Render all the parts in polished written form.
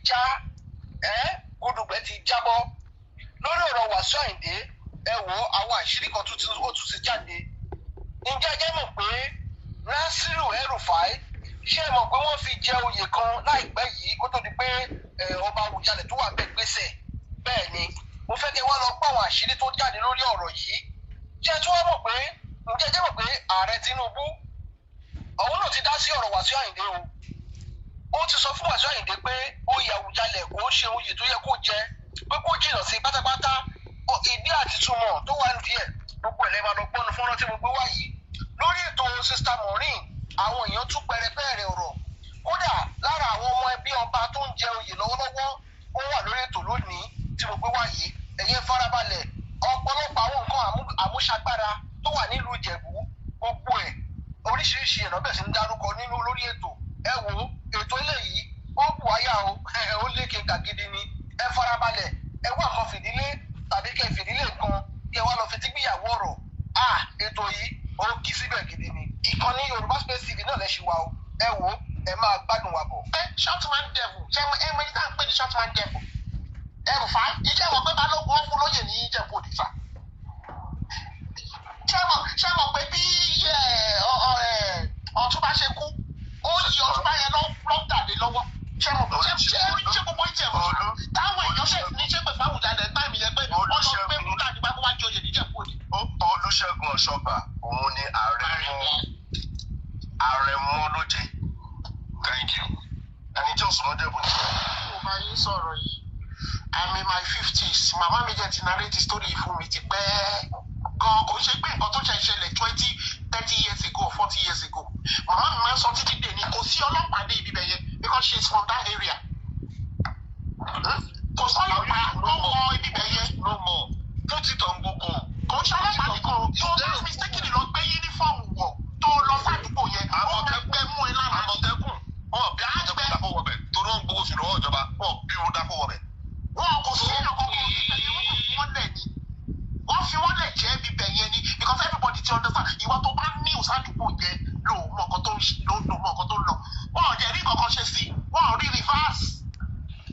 Já ẹ́, gúdùgbẹ́ ti jábọ́ lórí ọ̀rọ̀ Wàsíù Àyìndé. Ẹ wò ó, àwọn àṣírí kan ó tún ti jáde. Ǹjẹ́ ẹ jẹ́ mọ̀ pé Nasiru El-Rufai, ṣé ẹ mọ̀ pé wọ́n fi jẹ oyè kan láìpẹ́ yìí kó tó di pé ọba Àwùjalẹ̀ tó wà bẹ́ẹ̀ gbèsè? Bẹ́ẹ̀ ni, mo fẹ́ kí ẹ wá lọ gbọ́ àwọn àṣírí tó jáde lórí ọ̀rọ̀ yìí. Ṣé ẹ tún wá mọ̀ pé, ǹjẹ́ ẹ jẹ́ mọ̀ pé ààrẹ Tinubu òun náà ti dá sí ọ̀rọ̀ Wàsíù Àyìndé o? Ó ti sọ fún Wàsíù Àyìndé pé oyè Àwùjalẹ̀ kò ń ṣe oyè tó yẹ kó jẹ, pé kó jìnnà sí pátápátá. Ìdí àti túmọ̀ tó wà nídìí ẹ̀, gbogbo ẹ̀ lẹ́ máa lọ gbọ́nu fọ́nrán tí mo gbé wá yìí. Lórí ètò Sister Maureen, àwọn èèyàn tún pẹrẹpẹrẹ ọ̀rọ̀. Kódà, lára àwọn ọmọ ẹbí ọba tó ń jẹ oyè lọ́wọ́lọ́wọ́, ó wà lórí ètò lónìí tí mo gbé wá yìí. Ẹ̀yin farabalẹ̀. Ọ̀pọ̀lọpọ̀ àwọn nǹkan àmúṣagbára tó wà nílùú Ìjẹ̀bú, gbogbo ẹ̀, oríṣiríṣi ìrànbẹ̀ bẹ̀ sí ń dárúkọ nínú lórí ètò. Ẹ wo ètò eléyìí, ó bù áyà o, ó lékè gàgidi ni. Ẹ farabalẹ̀, ẹ wá nǹkan fìdílé tàbí kẹ́ fìdílé nǹkan, kẹ́ wá lọ fi tí gbìyàwó ọ̀rọ̀. À ètò yìí, ó kì í síbẹ̀ gidi ni. Ìkànnì Yorùbá Space TV náà lẹ́ ṣì wà o. Ẹ wo, ẹ máa gbádùn wa bọ̀. Ẹ shortman devil, ṣé ẹ mọ ẹni tá à ń pè ní shortman devil? El-Rufai ìjẹ́ wọn pé balógun wọn fún lóyè ní Ìjẹ̀bú Òde sà. Ṣé mọ̀ pé bí Ọ̀túnba ṣe kú, ó yí Ọ̀túnba yẹn lọ́ dàdé lọ́wọ́? Ṣé mọ̀ ṣé ṣé ṣé gbogbo Ìjẹ̀bú táwọn èèyàn ṣe ní ṣe pé fáwùjalẹ̀ time yẹn pé wọ́n lọ gbé Fúlàní bá kó wá joyè níjẹ̀bú Òde? Olúṣẹ́gun Ọ̀ṣọ́bà, òun ni ààrẹ mọ́, ààrẹ mọ́ ló jẹ. Thank you. Ẹni tí ó sùn mọ́jẹ̀bù ni. Mo bá yín sọ̀rọ̀ yìí, I'm in my 50s. Màmá mi jẹ́ ti narrate story yìí fún mi ti pẹ́ gan. Kò ń ṣe pé nǹkan tó ṣe ṣẹlẹ̀ 20, 30 years ago or 40 years ago. Màmá mi máa ń sọ títí dè ní kò sí ọlọ́pàá dé ibi bẹ̀ yẹn because she is from that area. Kò sọ́lọ́pàá tó mọ ibi bẹ̀ yẹn. No more, put it on Google. Kò ń ṣe ọlọ́pàá nìkan. Tó bá mistakenly lọ gbé uniform wọ̀ tó lọ sádùúgbò yẹn, ó máa gbẹ mú ẹ lára ni. Àmọ̀tẹ́kùn wọn bí Àmọ̀tẹ́kùn dákó wọbẹ̀ torí wọn gbowó oṣù lọ́wọ́ ìjọba, wọn bí wọn dákó wọbẹ̀. Wọn kò sí èèyàn kankan níbẹ̀ yẹn. Wọ́n fi wọ́n lẹ̀ ni, wọ́n fi wọ́n lẹ̀ jẹ́ bíbẹ̀ yẹn ni, because everybody ti understand. Ìwọ tó bá ní ìsádùúgbò yẹn ló mọ nǹkan tó ń ló ló mọ nǹkan tó ń lọ. Wọn ò jẹ́ rí nǹkan kan ṣe sí, wọn ò rí reverse,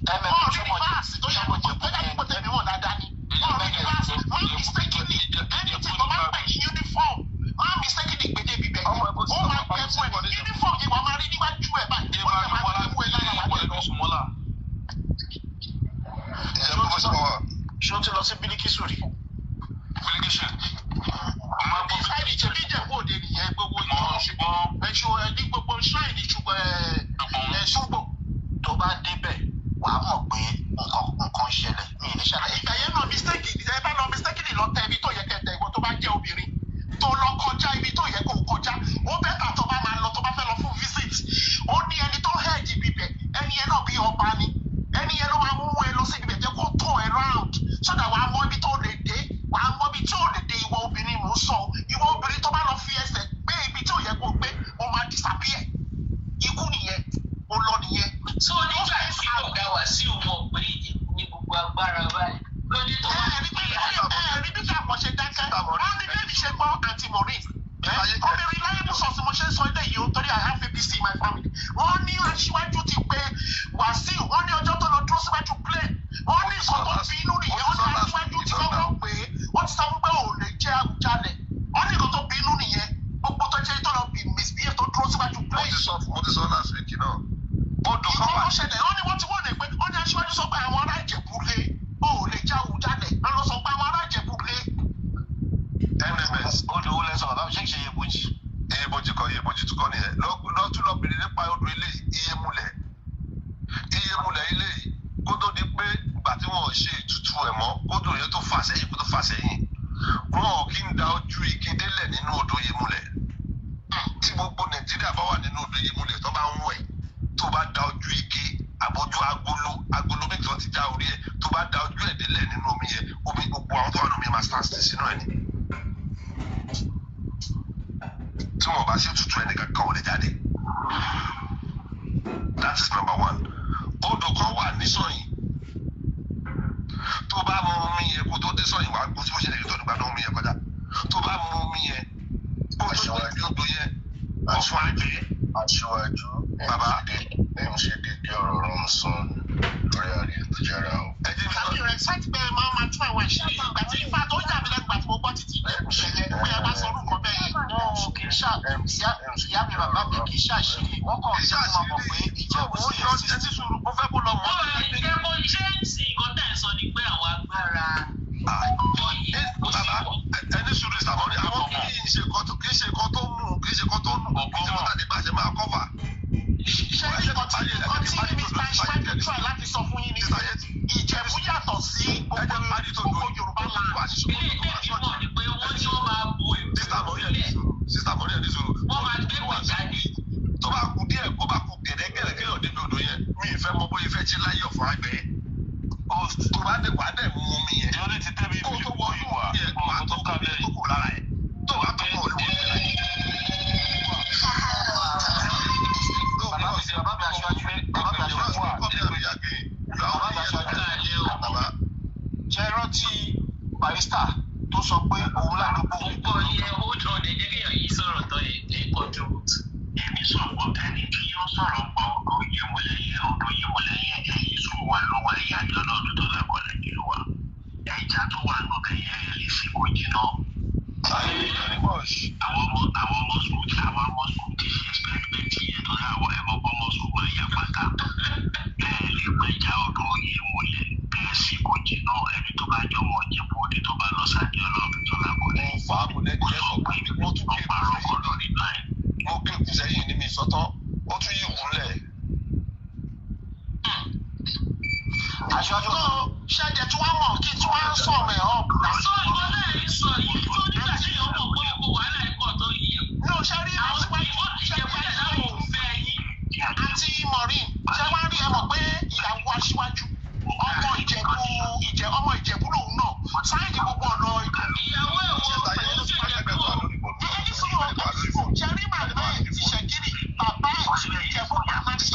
wọn ò rí reverse tó yẹ kó tó yẹ kó tẹ̀mí wọn dáadáa ni. Wọn ò rí reverse. Wọn mistakenly, anything tó bá ń pè ní uniform, wọn mistakenly gbé dé bíbẹ̀ yẹn, ó máa gbẹ fún ẹ. Uniform yẹn, wàá máa rí níwájú ẹ báyìí, wọ́n tẹ̀ máa gbẹ fún ẹ lára wàá tẹ̀ lọ. Ìjẹ̀bú bó ṣe wà. Ṣé o ti lọ sí Bílíkísù rí? Bílíkísù máa ń bọ́. Ìsáyìí ìjẹ̀bí Ìjẹ̀bú Òde nìyẹn. Gbogbo ìjọ ẹ̀ṣọ́ ẹ̀ ní gbogbo shrine ṣùgbọ́n ẹ̀ ṣùgbọ́n. Tó bá débẹ̀, wàá mọ̀ pé nǹkan nǹkan ṣẹlẹ̀. Mi ì ní ṣàlàyé. Ìgbà yẹn náà, mistake, ẹ bá lọ mistakenly lọ tẹ ibi tó yẹ kẹ́ tẹ. Ìwọ tó bá jẹ́ obìnrin tó lọ kọjá ibi tó yẹ kó kọjá, ó better tó bá máa lọ, tó bá fẹ́ lọ fún visit, ó ní ẹni tó head ibi bẹ̀. Ẹni yẹn náà bí ọba ni. Ẹni yẹn ló máa mú ẹ lọ sí ibi bẹ̀, jẹ́ kó tó ẹ round so that wàá mọ ibi tó lè dé, wàá mọ ibi tí ò lè dé. Ìwọ obìnrin mò ń sọ, ìwọ obìnrin tó bá lọ fi ẹsẹ̀ gbé ibi tí ò yẹ kó gbé, ó máa disappear. Ikú nìyẹn, ó lọ nìyẹn. So nígbà tí ọ̀gá Wàsíù mọ̀ pé Ìjẹ̀bú ní gbogbo agbára báyìí lóde tó wá Ẹ̀rí pé ẹ̀rí bí ká ṣe dákẹ́, wọ́n ní bẹ́ẹ̀ mi ṣe gbọ́. Aunty Maureen, ọmọ reliable source mo ṣe ń sọ ilé yìí o, torí I have APC in my family. Wọ́n ní aṣíwájú ti pé Wàsíù. Wọ́n ní ọjọ́ tó lọ dúró síwájú plane, wọ́n ní nǹkan tó bí inú nìyẹn. Wọ́n ní aṣíwájú ti kọ́kọ́ pé ó ti sọ fún pé ò lè jẹ́ Àwùjalẹ̀. Wọ́n ní nǹkan tó bí inú nìyẹn, gbogbo tó jẹ́ tó lọ bí misbehave, tó dúró síwájú Mo plane. ti sọ, mo ti sọ last week náà, odò kan Ìkọ́ wà. ló ṣẹlẹ̀. Wọ́n ní wọ́n ti wọ́n lè pé wọ́n ní aṣíwájú sọ pé àwọn ará Ìjẹ̀bú lé, ó lè jẹ́ Àwùjalẹ̀. Wọ́n lọ sọ pé àwọn ará Ìjẹ̀bú lé. MMS. Odò wo lẹ sọ, bàbá mi? Ṣé kìí ṣe Iyebojì? Iyebojì kan, Iyebojì tún kọ́ nìyẹn. Lọ́tún lọ bèrè nípa odò ilé Iyemulẹ̀, Iyemulẹ̀ ilé yìí, kó tó di pé ìgbà tí wọ́n ṣe ètùtù ẹ̀ mọ́, kódò yẹn tó fà sẹ́yìn, kó tó fà sẹ́yìn, wọn ò kí ń da ojú igi délẹ̀ nínú odò Iyemulẹ̀. Tí gbogbo Nàìjíríà bá wà nínú odò Iyemulẹ̀ tó bá ń wẹ̀, tó bá da ojú ike àbójú agolo, agolo méjì tó ti já orí ẹ̀, tó bá da ojú ẹ̀ délẹ̀ nínú omi yẹn, omi, gbogbo àwọn tó wà nínú omi máa stand still sínú ẹ̀ ni. Tí wọn bá ṣe tutù, ẹnì kankan ò lè jáde. That is number one. Odò kan wà nísọyìn, tó bá mu omi yẹn, kó tó dé sọyìn, wàá gbó tí bó ṣe lè rí tó nígbà tó omi yẹn kọjá. Tó bá mu omi yẹn, kó tó dé ibi odò yẹn, ọ̀fun àjẹ́. Aṣíwájú. Bàbá. Ẹ̀ ń ṣe dédé ọ̀rọ̀ ló ń sọ ni. Kì í ṣàṣírí, wọ́n kàn Kì í jẹ́ kó máa mọ̀ pé ṣàṣírí. Ìjẹ̀bú Mo sì yọ exist. ẹni sùúrù, mo fẹ́ kó lọ mọ̀. Ó ẹ jẹ́ kó ṣé ń sin nǹkan tẹ̀ ń sọ ni pé àwọn agbára wọ̀nyí ó sì Bàbá, wọ̀. ẹni sùúrù sàmọ́rí, àwọn kì í ṣe nǹkan tó, kì í ṣe nǹkan tó nù, kì í ṣe nǹkan tó nù, kì í ṣe nǹkan tàbí bá ṣe máa cover. Ṣé nǹkan tí Mr. Aṣíwájú try láti sọ fún yín ni pé Ìjẹ̀bú yàtọ̀ sí Ẹ jẹ́ parí tó gbogbo Yorùbá land. Ilé ìtẹ́bí mọ̀ ni pé wọ́n ní wọ́n máa bu èpè Sister Maria ní sílẹ̀. sùúrù. Sister Maria ní sùúrù. Wọ́n máa gbé pè jáde. Tó bá kú díẹ̀, kó bá kú gẹ̀rẹ́gẹ̀rẹ́ kéèyàn débi odò yẹn, mi ì fẹ́ mọ bóyá ìfẹ́ ṣe láyé ọ̀fọ̀ àgbẹ̀. Tó bá dé, wàá dẹ̀ mú mi yẹn. Ìyọ́n ní ti tẹ́bi Kó tó wọ inú wà yẹn, wàá tó tó kà kú bẹ́ẹ̀. tó kù lára ẹ̀. Tó bá tó kọ̀ olúwo yẹn láyé. Bàbá mi, bàbá mi aṣáájú, bàbá mi aṣáájú wà. Bàbá mi aṣáájú. Bàbá, Ṣé ẹ rántí Barrister tó sọ pé òun ládùúgbò Mo gbọ́ yẹ, hold on, ẹ jẹ́ kéèyàn yìí sọ̀rọ̀ tán yẹn lè contribute. Èmi sọ̀rọ̀, ẹni tí yóò sọ̀rọ̀ pọ̀ odò Yémọlẹ̀ yẹn, odò Yémọlẹ̀ yẹn, ẹ̀yìn sùn wà lọ́wọ́ ẹ̀yà àjọ náà tó tó lákọ̀ọ́lẹ̀ nílùú wa. Ẹja tó wà lóbẹ̀ yẹn ẹ̀ lè fi kó jiná. Àwọn ọmọ school ti ṣe experiment yẹn tó láwọn ẹ̀mọ́ ọmọ school máa yà pátá. Ẹ lè pẹja odò Yémọlẹ̀ bẹ́ẹ̀ sì kó jiná. Ẹni tó bá jọmọ Ìjẹ̀bú Òde tó bá lọ sáájú ọlọ́run tó lákọ̀ọ́lẹ̀. Mo fáàmù lẹ́nu Ó yẹn sọ sọ pé pé mo tún ó ké parọ́ kọ́ lórí báyìí. Mo ké kù sẹ́yìn ní mi sọ́tọ́, ó tún yí kúnlẹ̀. Aṣáájú. So ṣẹ̀jẹ̀ tí wọ́n mọ̀ kí tí wọ́n sọ̀rọ̀ ẹ̀ up. Sọ ìwọ náà ń sọ yìí tó nígbà tí èèyàn mọ̀ pé gbogbo wàhálà ikọ̀ tó yìí. No, ṣe rí Àwọn Aṣíwájú, ìwọ Ìjẹ̀bú dẹ̀ láwọn ò fẹ́ yín. Àǹtí Maureen, ṣé wàá rí, ẹ mọ̀ pé ìyàwó Aṣíwájú, ọmọ Ìjẹ̀bú, ìjẹ ọmọ Ìjẹ̀bú lòun náà, side gbogbo ọ̀nà Ìjẹ̀bú. Ìyàwó ẹ̀ wo òun ṣe Ìjẹ̀bú o. Ẹ ní sùúrù, ẹ ní sùúrù. Ṣe rí màmá ẹ̀ Ìṣẹ̀gírì, bàbá ẹ̀ Ìjẹ̀bú Pàmádì.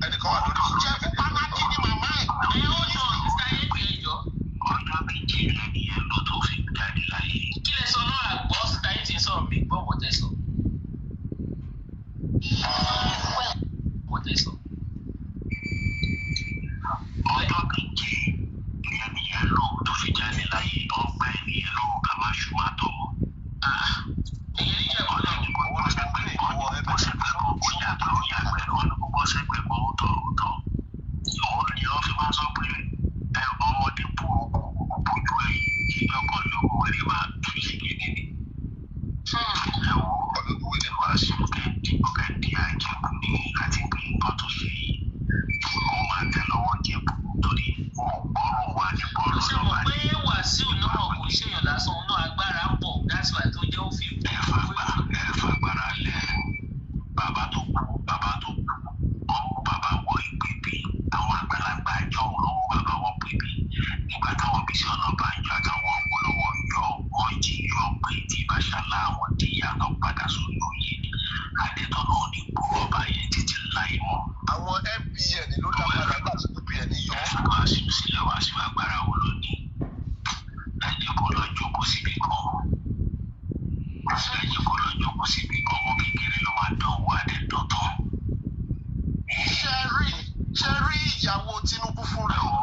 Ẹnìkan wà lórí Ìjẹ̀bú Pàmádì ni màmá ẹ̀. Ẹ hold on, Mr. Yeti, ẹ jọ̀ọ́. Ọjọ́ 2 lẹ́ni yẹn lọ tó fi jáde láyé. Kí lẹ sọ náà àgbọ̀? Mr. Yeti ń sọ̀rọ̀, mi gbọ́ wọ́n tẹ sọ. Wọ́n tẹ sọ. Ọjọ́ 7 lẹ́ni yẹn lọ tó fi jáde láyé. Ọgbà ẹni yẹn lọ́wọ́ ká má ṣù má tọ̀. Èyí ní Ìjẹ̀bú náà. Bọ́ sẹ́gbẹ́ kan, ó yàgbẹ́, ó yàgbẹ́, wọ́n ní kó bọ́ sẹ́gbẹ́ kan, ó tọ̀, ó tọ̀. Òun ni wọ́n fi máa sọ pé ẹ ọmọdé burúkú bójú ẹ̀ ìjọ kan ló wọlé máa tún sí kíní ni. Ẹ wo ọlọ́gbọ̀n wá sí kẹ́ndí kẹ́ndí àjẹkù ní àti pé nǹkan tó ṣe yìí ó máa tẹ lọ́wọ́ Jẹ̀bú torí wọn ò gbọ́rọ̀ wà ní gbọ́rọ̀ Ṣé mọ̀ lọ́ba pé Wàsíù náà kò ṣèyàn lásán, òun náà agbára pọ̀, that's why tó jẹ́ ó fi ẹ fagbára lẹ. Bàbá tó kú, bàbá tó kú, ọmọ bàbá wọ ìpèbí, àwọn àgbàlagbà àjọ lọ́wọ́ bàbá wọ pèbí nígbà táwọn Bísí Ọ̀nàbànjọ àtàwọn Awólọ́wọ̀ yọ wọ́n jí yọ pé tí Bàṣálá àwọn di ìyàtọ̀ padà sórí oyè, Adétọ́nà ò ní gbúrò ọba yẹn títí láì mọ́. Àwọn MPN ló dá padà nígbà tí UPN yọ. Ẹ fi Wàsíù sílẹ̀. Wàsíù agbára wo ló ní? Ẹ jẹ́ kó lọ jókòó síbi kan, ẹ jẹ́ kó lọ jókòó síbi kan. Ọmọ kékeré ló máa dán wà dé dọ́tọ̀. Ṣe rí ìyàwó Tinubu fúnra ẹ̀,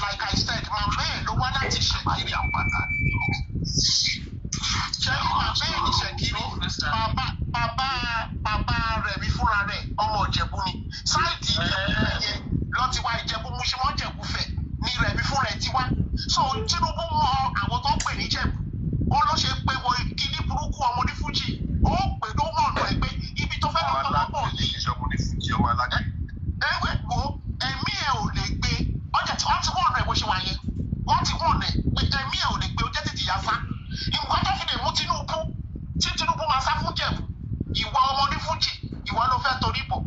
like I said, màmá ẹ̀ ló wá láti Ṣẹ̀kírì. Ṣe rí màmá ẹ̀ ní Ṣẹ̀kírì, bàbá rẹ̀ mi fúnra rẹ̀ ọmọ Ìjẹ̀bú ni. Side Ìjẹ̀bú fẹ̀ yẹn lọ ti wá, Ìjẹ̀bú Mushin, Ìjẹ̀bú fẹ̀ ni rẹ̀ mi fúnra ẹ̀ ti wá. So Tinubu mọ àwọn tó ń pè ní Ìjẹ̀bú, ó ló ṣe pé wọ kíní burúkú ọmọ ní Fújì, ó pè ló mọ̀ ọ̀nà ẹ̀ pé ibi tó fẹ́ lọ tọwọ́ bọ̀ yìí. Ìṣọ̀mù ní Fújì, ọmọ alágbè. Ewé wo, ẹ̀mí ẹ̀ ò lè gbé ọjà tí wọ́n ti wọ́n ọ̀nà ẹ̀ bó ṣe wà yẹn, wọ́n ti wọ́n ọ̀nà ẹ̀ pé ẹ̀mí ẹ̀ ò lè gbé. Ó jẹ́ tètè yá sá. Nǹkan tó fi lè mú Tinubu tí Tinubu máa sá fún Jẹ̀bú, ìwà ọmọ ní Fújì, ìwà ló fẹ́ torí bọ̀.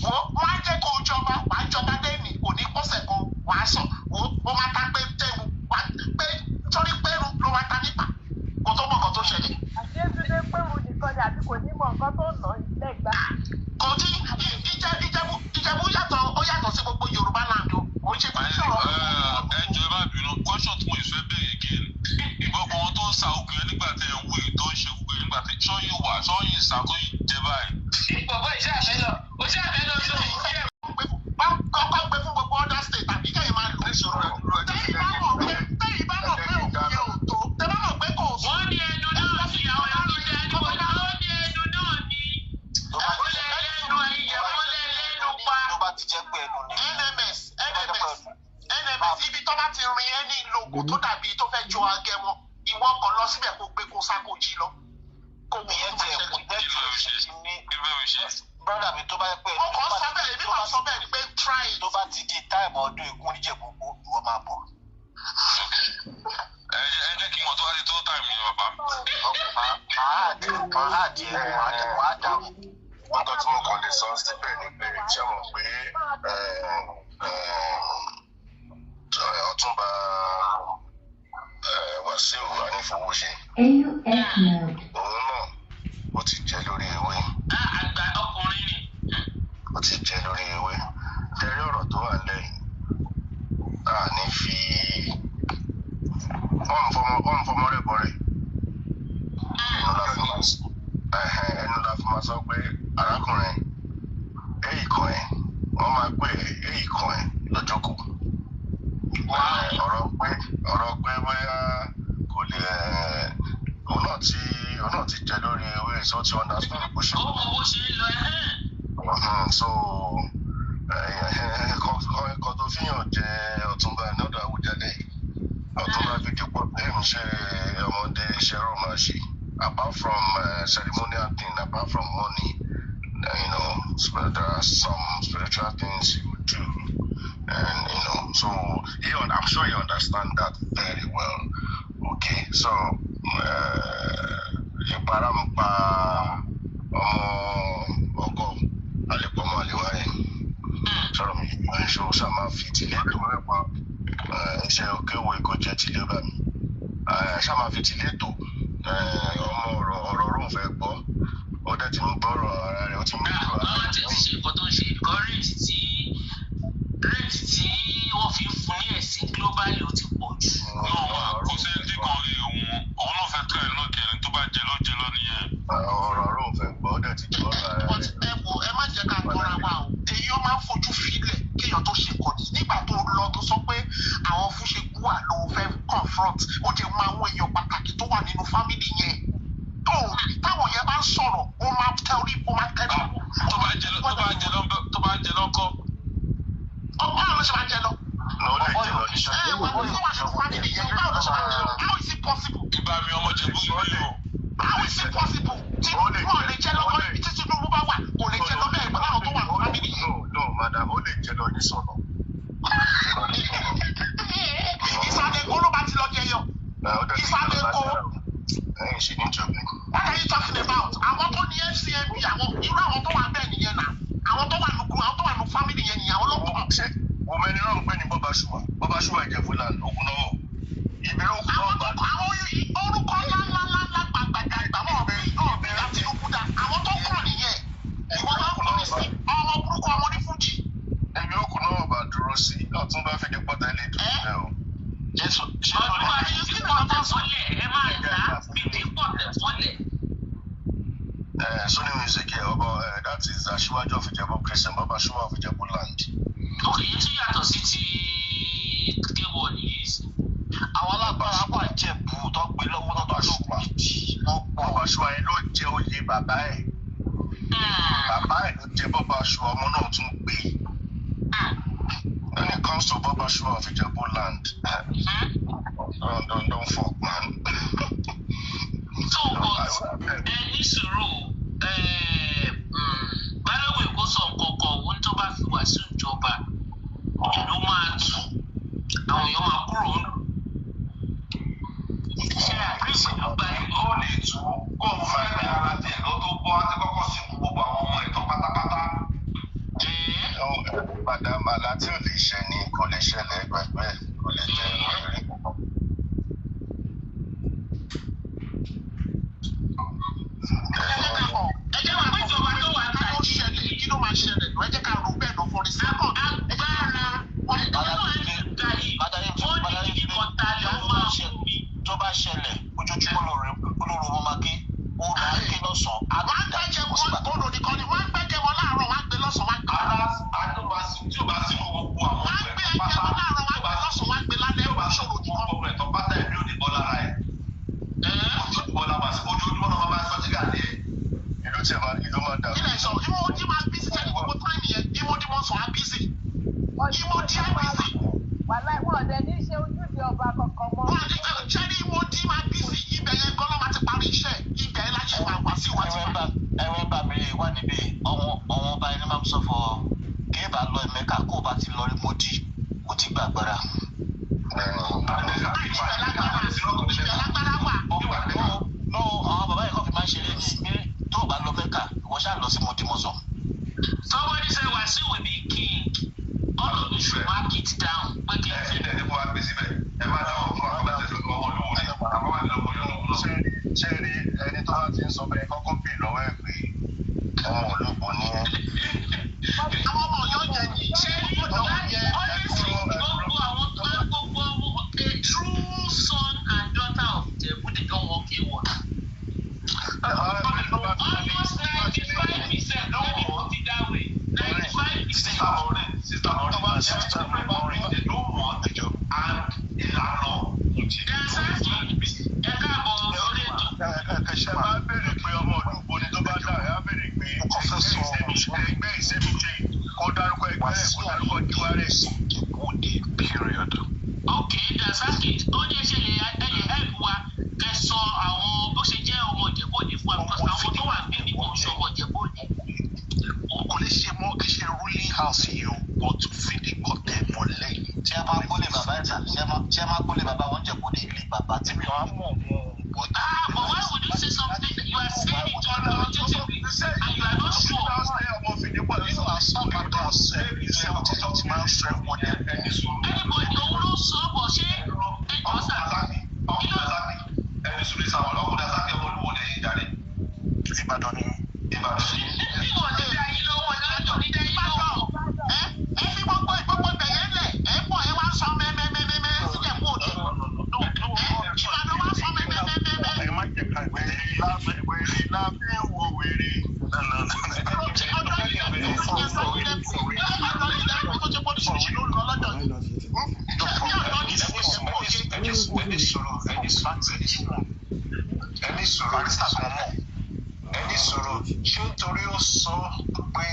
Wo, wọ́n á jẹ́ kó o jọba, wàá jọba dẹ́nì, kò ní pọ̀sẹ̀ kan wàá sọ. Wo, ó máa ta pé tẹ́wu wàá pé torí pẹ́rù ló máa ta nípa kó tó mọ̀ nǹkan tó ṣẹlẹ̀. Àti Túndé pẹ̀rù nìkan ni àbí kò ní mọ nǹkan tó nà lẹ́gbàá? Kò tí Ìjẹ̀bú yàtọ̀, ó yàtọ̀ sí gbogbo Yorùbá land o, kò ń ṣe kí n sọ̀rọ̀. Ẹ jọ̀ọ́, ẹ má bínú, question tí mo ìfẹ́ béèrè again, gbogbo wọn tó ń sa ogun yẹn nígbà tẹ ẹ ń wí, tó ń ṣe gbogbo yẹn nígbà tẹ ṣọ́yìn wà, ṣọ́yìn ìsà tó yìí jẹ báyìí? Bọ̀bọ̀ iṣẹ́ àfẹ́ lọ, ó ṣe àfẹ́ lọ sí òun. Kọ́kọ́ gbé fún gbogbo other state tàbí kẹ́yìn máa lò. Tẹ́yìn bá mọ̀ pé òkú yẹn ò tó, tẹ́ bá mọ̀ pé kò sí. Wọ́n ní ẹnu náà ní àwọn ẹnu ní ẹnu, wọ́n ní ẹnu náà ní. ti jẹ́ pé ẹnu ni. NMS NMS NMS, ibi tó bá ti rin ẹni logo tó dàbí tó fẹ́ jọ agẹmọ, ìwọ kan lọ síbẹ̀ kó gbé kó sá kó jí lọ. Kó wò Ìyẹn ó máa tiẹ̀ kò ṣẹlẹ̀. jẹ́ kí ṣe ní brọ́dà mi tó bá yẹ pé Mo kàn sọ bẹ́ẹ̀, èmi kàn sọ bẹ́ẹ̀ ni pé try it. Tó bá ti di táìmù ọdún Ègún Níjẹ̀bú ìwọ máa bọ̀. Ẹ jẹ́ kí wọ́n tó wá di tó táìmù yẹn, bàbá. Máa àdì wàá dààmú. Nǹkan tí mo kàn lè sọ síbẹ̀ ni pé ṣé mo pé Ọ̀túnba Wàsíù Anífowóṣe, AUX mode. òun náà ó ti jẹ lórí ewé. Àgbà ọkùnrin ni. Ó ti jẹ lórí ewé tẹ́rí. Ọ̀rọ̀ tó wà lẹ́yìn a ní fi ọ̀n fọmọ rẹ̀ bọ̀rẹ̀ ẹnu la fi máa sọ ẹhẹn, ẹnu la fi máa sọ pé arákùnrin èyí kan ẹ̀ wọ́n máa pè é èyí kan ẹ̀ lọ́jọ́kù. Ọ̀rọ̀ pé bóyá kò lè òun náà ti jẹ lórí ewé, so ti understand bó ṣe Ó mọ bó ṣe ń lọ ẹ̀. So ẹ̀kọ́ tó fihàn jẹ Ọ̀túnba nọ́dọ̀ Àwùjalẹ̀, Ọ̀túnba fìdípọ̀ bẹ́ẹ̀ ṣe ọmọdé ṣẹ́rù máa ṣe. Apart from ceremonial thing, apart from money, there are some spiritual things you do and so I'm sure you understand that very well. Okay, so ìpara ń pa ọmọ ọkọ àlepọmọ àlewà yẹn sọ̀rọ̀ mi ṣe ó ṣáà máa fi tìlé tó iṣẹ́ òkèwò kò jẹ́ tìlé bá mi ṣáà máa fi tìlé tó ọmọ ọ̀rọ̀ ọ̀rọ̀ òun fẹ́ gbọ́, ó dẹ̀ ti ń gbọ́rọ̀ ara rẹ̀, ó ti ń gbọ́rọ̀ ara Àwọn rẹ̀. tí ti ṣe nǹkan tó ń ṣe nǹkan, rate tí wọ́n fi ń fún ní ẹ̀sìn globally ó ti pọ̀ jù. No, kò sẹ́ni tí kan rí òun òun náà fẹ́ try lọ́kẹ̀ ẹni tó bá jẹ ló jẹ lọ nìyẹn. Ọ̀rọ̀ òun fẹ́ gbọ́, ó dẹ̀ ti gbọ́rọ̀ ara But rẹ̀. ẹ wo, ẹ má jẹ́ ká tọ́ra wa o. Èèyàn máa ń fojú filẹ̀ kéèyàn tó ṣe kọ̀ọ̀dì. Nígbà tó lọ tó sọ pé àwọn Fúnṣekúwà ló fẹ́ confront, ó jẹ́ máa àwọn èèyàn pàtàkì tó wà nínú family yẹn. Tó táwọn yẹn bá ń sọ̀rọ̀, ó máa tẹ orí, ó máa tẹ Tó bá jẹ lọ, tó bá jẹ lọ, tó bá jẹ lọ́kọ́. Báwo ló ṣe máa jẹ lọ? Ní ó lè jẹ lọ ní Ẹ wà tó wà nínú family yẹn, báwo ló ṣe máa jẹ lọ? How is it possible? Ibà mi ọmọ Jẹ̀bú yìí o. How is it possible? Tí wọn lè jẹ lọ́kọ́ ibi tí Tinubu bá wà, kò lè jẹ lọ bẹ́ẹ̀ pẹ̀lú àwọn tó wà nínú family yẹn. No, no, madam, ó lè jẹ lọ ní sọ̀nà. Ìsàlẹ̀ Èkó ló bá ti lọ jẹyọ. Ìsàlẹ̀ Èkó. Ẹ̀yìn ṣe ní ìjọba. What are you talking about? Àwọn tó ní FCMB, àwọn irú àwọn tó wà bẹ́ẹ̀ nìyẹn náà. Àwọn tó wà nùkú, àwọn tó wà nù family yẹn nìyẹn, àwọn ló kàn. Ṣé wòmẹ́ni náà ń pè ní Bọ́bá Ṣùwà? Bọ́bá Ṣùwà Ìjẹ̀bú land, ogun náà. Ìbílẹ̀ ogun náà Àwọn bá tó àwọn orúkọ ńláńláńlá gbàgbàgbà wọn bí bí Tinubu dá. Àwọn tó kàn nìyẹn. Ìwọ máa ń kọ́ sí ọmọ burúkú ọmọ ní Fújì. Ibi òkú náà bá dúró sí, Ọ̀túnba fìdí pọ̀tẹ́ lè dúró bẹ́ẹ̀ o. Jésù ṣé Ọdún lórí wa fi pọ̀tẹ̀ fọ́lẹ̀, ẹ máa là á fìdí pọ̀tẹ̀ fọ́lẹ̀. Sony Music yẹ ọba, that is Aṣíwájú of Ìjẹ̀bú Christian, Bọ́bá Ṣùwà of Ìjẹ̀bú land. Ok, yẹn tún yàtọ̀ sí ti kéwọ̀ nìyí. Àwọn alágbára wà Jẹ̀bú tó gbé lọ́wọ́ tó tó lóògùn gidi, wọ́n pọ̀. Bọ́bá Ṣùwà yẹn ló jẹ oyè bàbá ẹ̀. Bàbá ẹ̀ ló jẹ Bọ́bá Ṣùwà, ọmọ náà tún gbé. When it comes to Bọ́bá Ṣùwà of Ìjẹ̀bú land, don't, don't fuck, man. So but ẹ ní sùúrù ẹ, Balógun Èkó sọ nǹkan kan, òun tó bá fi wá sí ìjọba ìlú máa tù, àwọn èèyàn máa kúrò ń lù. Ṣe àgbẹ̀ pẹ̀lú Balógun? Ó lè tú kó o fẹ́ ní ara tiẹ̀ lọ tó bọ́ á ti kọ́kọ́ sìnkú gbogbo àwọn ọmọ ìtàn pátápátá. Madam, àlá tí ò lè ṣẹ ni kò lè ṣẹlẹ̀, gbàgbé, kò lè jẹ́ ìrírí púpọ̀. Ẹ jẹ́ wà Ìjọba tó wà kí ló ṣẹlẹ̀, kí ló máa ṣẹlẹ̀ lọ? Ẹ jẹ́ ká rò bẹ́ẹ̀ lọ for a second. Agbára ọ̀dọ́ ẹ̀ ga yìí, wọ́n ní kíní kan ta lè ó máa fún mi. Tó bá ṣẹlẹ̀, ojoojúmọ́ lóore olóró wọn máa ké, ó máa ké lọ́sàn-án. Wọ́n á gbẹ́jẹ̀ wọn kóró nìkan ni wọ́n á gbẹ́jẹ̀ wọn láàárọ̀, wọ́n á gbé lọ́sàn-án, wọ́n á gbé. Ara àdúgbàsí tí ò bá sí gbogbo àwọn Wọ́n á ọmọ gbé ẹ̀ ẹ̀jẹ̀ pátá wọn láàárọ̀, wọ́n á gbé lọ́sàn-án, wọ́n á gbé lálẹ́, tí ò bá sí ṣòro gbogbo nìkan. ọmọ ẹ̀ tán pátá, ẹ̀mí ò ní bọ́ lára ẹ̀. Ojoojúmọ́ la máa ojoojúmọ́ la máa sọ jígà ní ẹ̀. Ìlú tí ẹ máa ìlú máa dàrú. Ilẹ̀ sọ, ìmọ̀ ojú máa bí sí sẹ́ni gbogbo time yẹn, ìmọ̀ ojú wọn sọ á bí sí. Ìmọ̀dí á busy. Wàhálà wọn ọ̀dẹ ní ṣe ojúde ọba kankan mọ́. Wọ́n ti ṣẹ́rí Ìmọ̀dí máa busy. Ibẹ̀ yẹn gan ló máa ti parí iṣẹ́. Ibẹ̀ yẹn láyé máa wá sí wá ti parí. Ẹwẹ́ bá mi wà níbí ọ̀wọ́n ọ̀wọ́n ọba ẹni máa ń sọ fọ kéèbà lọ ẹ̀mẹ́ka kó o bá ti lọ rí Mọ́dí o ti gbàgbára. Ibẹ̀ lágbára, ibẹ̀ lágbára wà. No, àwọn bàbá yẹn kọ́ fi máa ń ṣeré ní pé tó o bá lọ Mẹ́kà ìwọ ṣáà lọ sí Mọ́dí mọ́sán. Somebody say Wasiu will be king. All of you should mark it down. Pé kí n Ẹ fi ẹ ní kó wá gbé síbẹ̀. Ẹ má dáwọ́ fún àwọn àti ọmọ olówó ni. Àwọn àti ọmọ olówó náà. Ṣé rí ẹni tó bá ti ń sọ bẹ́ẹ̀ kọ́kọ́ bì lọ́wọ́ ẹ̀ pé ọmọ ológo ni ẹ́. Àwọn ọmọ Ọ̀yọ́ yẹn ni. ṣe rí honestly, gbogbo àwọn tó gbogbo a true son and daughter of Ijebu, they don work a one. Almost 95%, let me put it that way, 95%. Sister Maureen, Sister Maureen, they don't want and ìlànà. Dasaki, ẹ káàbọ̀ sórí ètò. Ẹ máa béèrè pé ọmọ ológo ni tó bá dà ẹ á béèrè pé ẹgbẹ́ ìsẹ́mìtì kó dárúkọ ẹgbẹ́ ẹ̀ kó dárúkọ tiwa rẹ̀. Ìjẹ̀bú-Òde period. Okay, Dasaki, ó ní ṣe lè ẹ lè help wa kẹ sọ àwọn bó ṣe jẹ́ ọmọ Ìjẹ̀bú Òde fún wa because àwọn tó wà níbí kò ń ṣe ọmọ Ìjẹ̀bú Òde. Kò lè ṣe mọ́ kí ṣe ruling house yìí o, but fìdípọ̀tẹ̀ mọ́lẹ̀. Tí a máa gbólé bàbá ẹ̀ta tí a máa gbólé bàbá wọn Jẹ̀bú-Òde ilé bàbá tí Èmi ò á mọ̀ wọn but. Ah, but why would you say something that you are saying it authoritatively and you are not sure? Nínú àsọ̀bàdàn ọ̀sẹ̀ ìṣẹ́wọ̀n tó ti máa ń sọ wọn ní. Ẹni sùúrù. Anybody òun ló sọ ọ́ bọ̀ ṣé ẹ jọ sà. Ọkùnrin Dasaki, ẹni sùúrù ìsàwọn ọkùnrin Dasaki ọmọ olúwo lè yí jáde. Ìbàdàn ni. Ìbàdàn ni. Bí wọ́n ti dá yín lọ́wọ́ lọ́jọ́ ní dá yín lọ́wọ́. Ẹ ẹ fi gbogbo gbogbo ibẹ̀ yẹn lẹ̀. Ẹ bọ̀ ẹ wá ń sọ mẹ́mẹ́mẹ́mẹ́ sí Ìjẹ̀bú Òde. Ẹ Ìbàdàn wá ń sọ mẹ́mẹ́mẹ́mẹ́. Ẹ má jẹ́ ká wèrè wèrè la fi ń wo wèrè. Ọjọ́ ilẹ̀ ọjọ́ ilẹ̀ tó ṣe pọ́líṣì ló ń lọ lọ́dọ̀ yìí. Ṣé bí ọ̀dọ́ ní Ìjẹ̀bú Òde? Ẹni sùúrù, ẹni sùúrù, ẹni sùúrù, barista kan mọ̀. Ẹni sọ̀rọ̀ ṣé nítorí ó sọ pé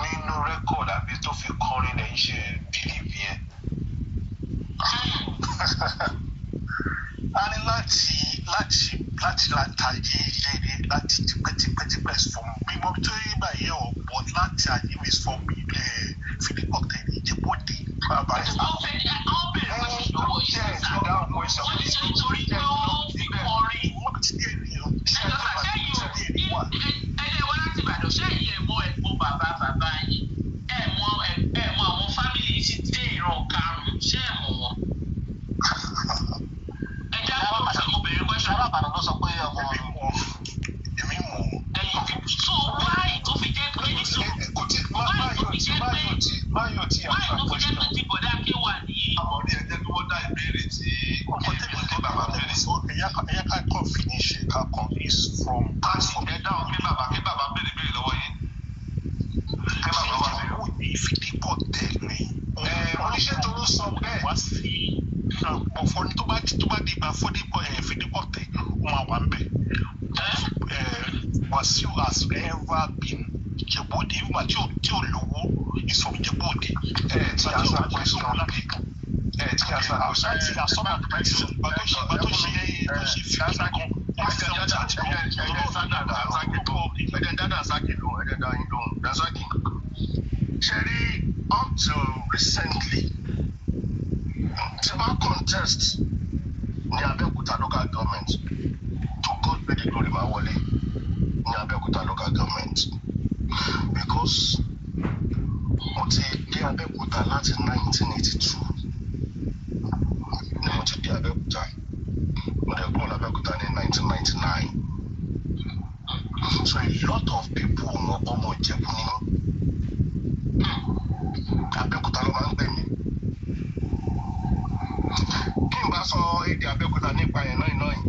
nínú record àbí tó fi kọrin lẹ́yìn ṣe believe yẹn? A ní láti látàyè ilé láti tipẹ́tipẹ́tipẹ́ from mímọ́ tó yí báyìí ọ̀ but láti ayé mi from fìdípọ̀tẹ̀ Ìjẹ̀bú-Òde barista. Wọ́n fẹ́ wọ́n bèrè question lọ́wọ́ yìí sà. Wọ́n ní ṣe nítorí pé ó fi kọrin. Wọ́n ti dé ènìyàn. Ẹ jọ sà, ṣẹ́yìn ò ẹlẹ́ wá láti Ìbàdàn, ṣẹ́yìn ẹ̀ mọ ẹ̀gbọ́n bàbá bàbá yín, ẹ̀ mọ àwọn family yìí ti dé ìran karùn-ún, ṣé ẹ̀ mọ̀ wọ́n? Ẹ já gbọ́ mo bèrè question. Ará Ìbàdàn ló sọ pé ọmọ Èmi mọ̀, èmi mọ̀. Ẹ̀yin so why tó fi jẹ́ pé ní sùúrù Kò tí why tó fi jẹ́ pé Máyọ̀ tí why tó fi jẹ́ pé ti bọ̀dá ké wà nìyí. Àwọn orí ẹjẹ́ kí wọ́n dá ìbéèrè tí kí bàbá béèrè. Ẹ̀yà ká kàn finish ká kàn is from. Ẹ dáhùn kí bàbá béèrè béèrè lọ́wọ́ yín. Kí bàbá wà béèrè. Ìjẹ̀bú-Òde fìdípọ̀tẹ̀ ni. Ẹ oníṣẹ́ tó ló sọ bẹ́ẹ̀. Wá sí ọ̀fọ̀ tó bá di ìgbà fìdípọ̀tẹ̀ ó máa wà ń bẹ̀. Wasiu has ever been Ìjẹ̀bú-Òde nígbà tí ò lówó is from Ìjẹ̀bú-Òde. Ẹ ti answer question. Ẹ ti answer question. Láti àsọ́nà ìgbà tó ṣe tó ṣe fìdí kan ó fi ṣe ọjà àti kan. Ẹ̀jẹ̀ dá Dasaki lóhùn, ẹ̀jẹ̀ dá yín lóhùn. Dasaki, ṣe rí up to recently, tí bá contest ní Abẹ́òkúta local government, to God be the glory máa wọlé ní Abẹ́òkúta local government because mo ti dé Abẹ́òkúta láti 1982 ni mo ti dé Abẹ́òkúta. Mo dẹ̀ kúrò l'Abẹ́òkúta ní 1999. So a lot of people mọ̀ ọmọ Ìjẹ̀bú ni mí. Abẹ́òkúta ló máa ń pè mí. Kí n bá sọ èdè Abẹ́òkúta nípa ẹ̀ náà náà yìí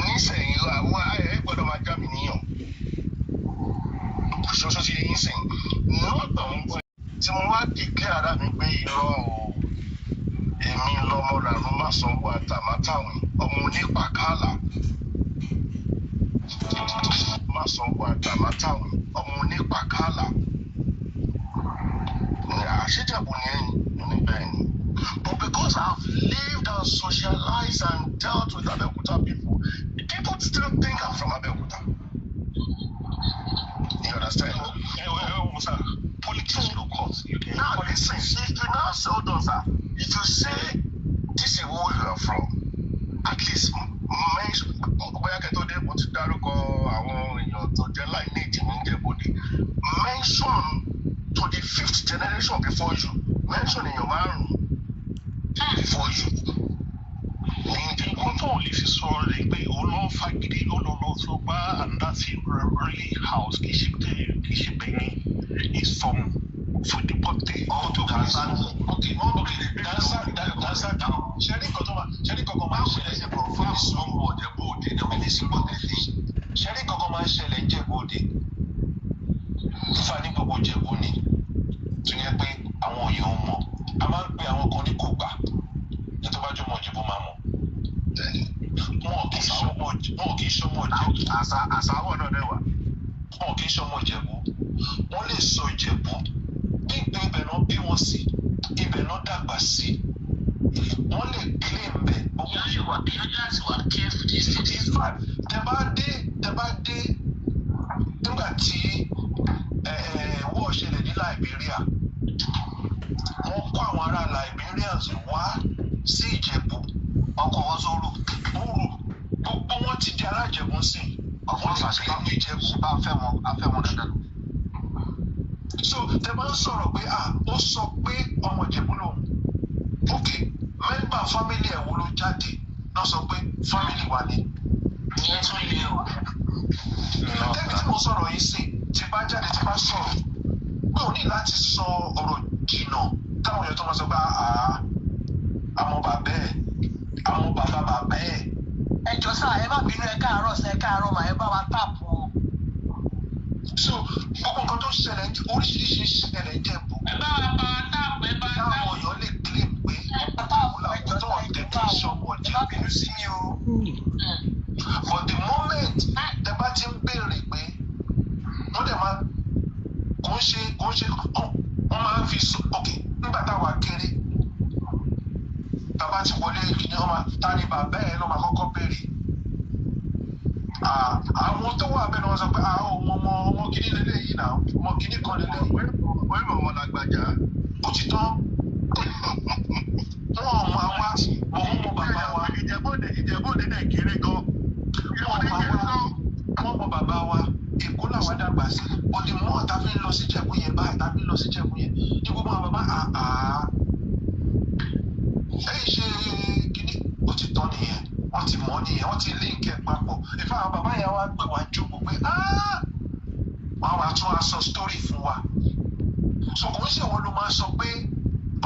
nísìnyí àwọn ẹ gbọ́dọ̀ máa já mi níyàn. Ṣoṣo ti yín sìn. Lọ́dọ̀ ń gbọ́ tí mo wá declare ara mi pé irọ́ o, èmi lọmọ ràrùn má sanwó àtàmátàwìn ọmọ onípàkálà má sanwó àtàmátàwìn ọmọ onípàkálà. Ṣé Ìjẹ̀bú ni ẹ́ ni? Mo ní bẹ́ẹ̀ ni. But because I've lived and socialized and dealt with Abeokuta people, people still think I'm from Abeokuta. You understand? Musa, politics no cost. You can Now listen, if you now say, hold on, sir, if you say this is who you are from, at least mention bóyá kẹ́ tó dé mo ti dárúkọ àwọn èèyàn tó jẹ́ lineage mi ń Ìjẹ̀bú-Òde. Mention to the fifth generation before you, mention èèyàn márùn-ún before you ní Ìjẹ̀bú. Nǹkan tó ò lè fi sọ̀rọ̀ rẹ̀ pé òun ló ń fagídí ó lọ lọ tó bá and that's a really house kì í ṣe kì í ṣe bẹ́ẹ̀ ni is from Fòdìpọ̀tẹ́. Ó tó kà sá Okay, dansa dansa ṣẹ́rí nǹkan tó máa ṣẹ́rí kankan máa ń Báwo lẹ ṣẹlẹ̀ ṣe confirm ọmọ Ìjẹ̀bú Òde ni ọmọ Fòdìpọ̀tẹ́? Ṣẹ́rí kankan máa ń ṣẹlẹ̀ ń Jẹ̀bú Òde. Ifá ní gbogbo Ìjẹ̀bú ni tó yẹ pé àwọn èèyàn ò mọ̀. A máa ń pe àwọn kan ní kò gbà. Ní tó bá jọmọ Ìjẹ̀bú máa mọ̀. Wọn kì í ṣọmọ wọn kì í ṣọmọ Ìjẹ̀bú. Àṣà àṣàwọ̀ náà dẹ̀ wà. Wọn kì í ṣọmọ Ìjẹ̀bú. Wọ́n lè sọ Ìjẹ̀bú bí pé ibẹ̀ náà bí wọ́n sí, ibẹ̀ náà dàgbà sí. Wọ́n lè claim bẹ̀ gbogbo Èèyàn lè wà èèyàn láti wà careful these days. In fact, tẹ bá dé nígbà tí war ṣẹlẹ̀ ní Liberia, wọ́n kó àwọn ará Liberians wá sí Ìjẹ̀bú. Ọkọ̀ wọn sóòrò. Òru gbogbo wọn ti di ará Ìjẹ̀bú sí. Ọkọ̀ Wọ́n lè claim Ìjẹ̀bú. Bá a fẹ́ wọn, a fẹ́ wọn dandan. So tẹ bá ń sọ̀rọ̀ pé ah, ó sọ pé ọmọ Ìjẹ̀bú lòun, ok, member family ẹ̀ wo ló jáde náà sọ pé family wa ni? Ìyẹn tún le o. Tẹ́mi tí mo sọ̀rọ̀ yìí sìn, tí bá jáde, tí bá sọ̀rọ̀ pé ò ní láti sọ ọ̀rọ̀ jìnnà táwọn èèyàn tó máa sọ pé àá àmọ́ bàbá ẹ̀, àmọ́ bàbá bàbá ẹ̀. Ẹ jọ sá, ẹ má bínú, ẹ káàárọ̀ sá, ẹ káàárọ̀ mà, ẹ bá wa tap o. So gbogbo nǹkan tó ṣẹlẹ̀, oríṣiríṣi ṣẹlẹ̀ ń Jẹ̀bú Ẹ bá wa pa tap, ẹ bá tap. táwọn èèyàn lè claim pé Tap. làwọn tó ń tẹ̀ kí sọmọ Ẹ má Ìjẹ̀bú. bínú sí mi o. But the moment tẹ bá ti ń béèrè pé wọ́n dẹ̀ máa kò ń ṣe wọ́n máa ń fi sọ, ok, nígbà táwa kéré, bàbá ti wọlé ní ọmọ ta ni bàbá ẹ ló máa kọ́kọ́ béèrè. Ah, àwọn tó wà bẹ́ẹ̀ ni wọ́n sọ pé ah, ọmọ ọmọ ọmọ kìíní lélẹ́yìí náà, ọmọ kìíní kan lélẹ́yìí. Wọ́n mọ̀ wọn lágbájá. Ó ti tán, wọn ò mọ àwa, òun mọ bàbá wa. Ìjẹ̀bú-Òde Ìjẹ̀bú-Òde dẹ̀ kéré gan. Wọn mọ àwa, wọn mọ bàbá wa. Èkó làwọn dàgbà sí, but the more ta fi ń lọ sí Ìjẹ̀bú yẹn báyìí, ta fi ń lọ sí Ìjẹ̀bú yẹn ní gbogbo àwọn bàbá àá ẹ̀yìn ṣe kínní, ó ti tán nìyẹn, wọ́n ti mọ̀ nìyẹn, wọ́n ti link ẹ̀ papọ̀. Ìfẹ́ àwọn bàbá yẹn wá pè wá jókòó pé wọ́n wá tún wá sọ story fún wa. So kò ń ṣe wọn ló máa sọ pé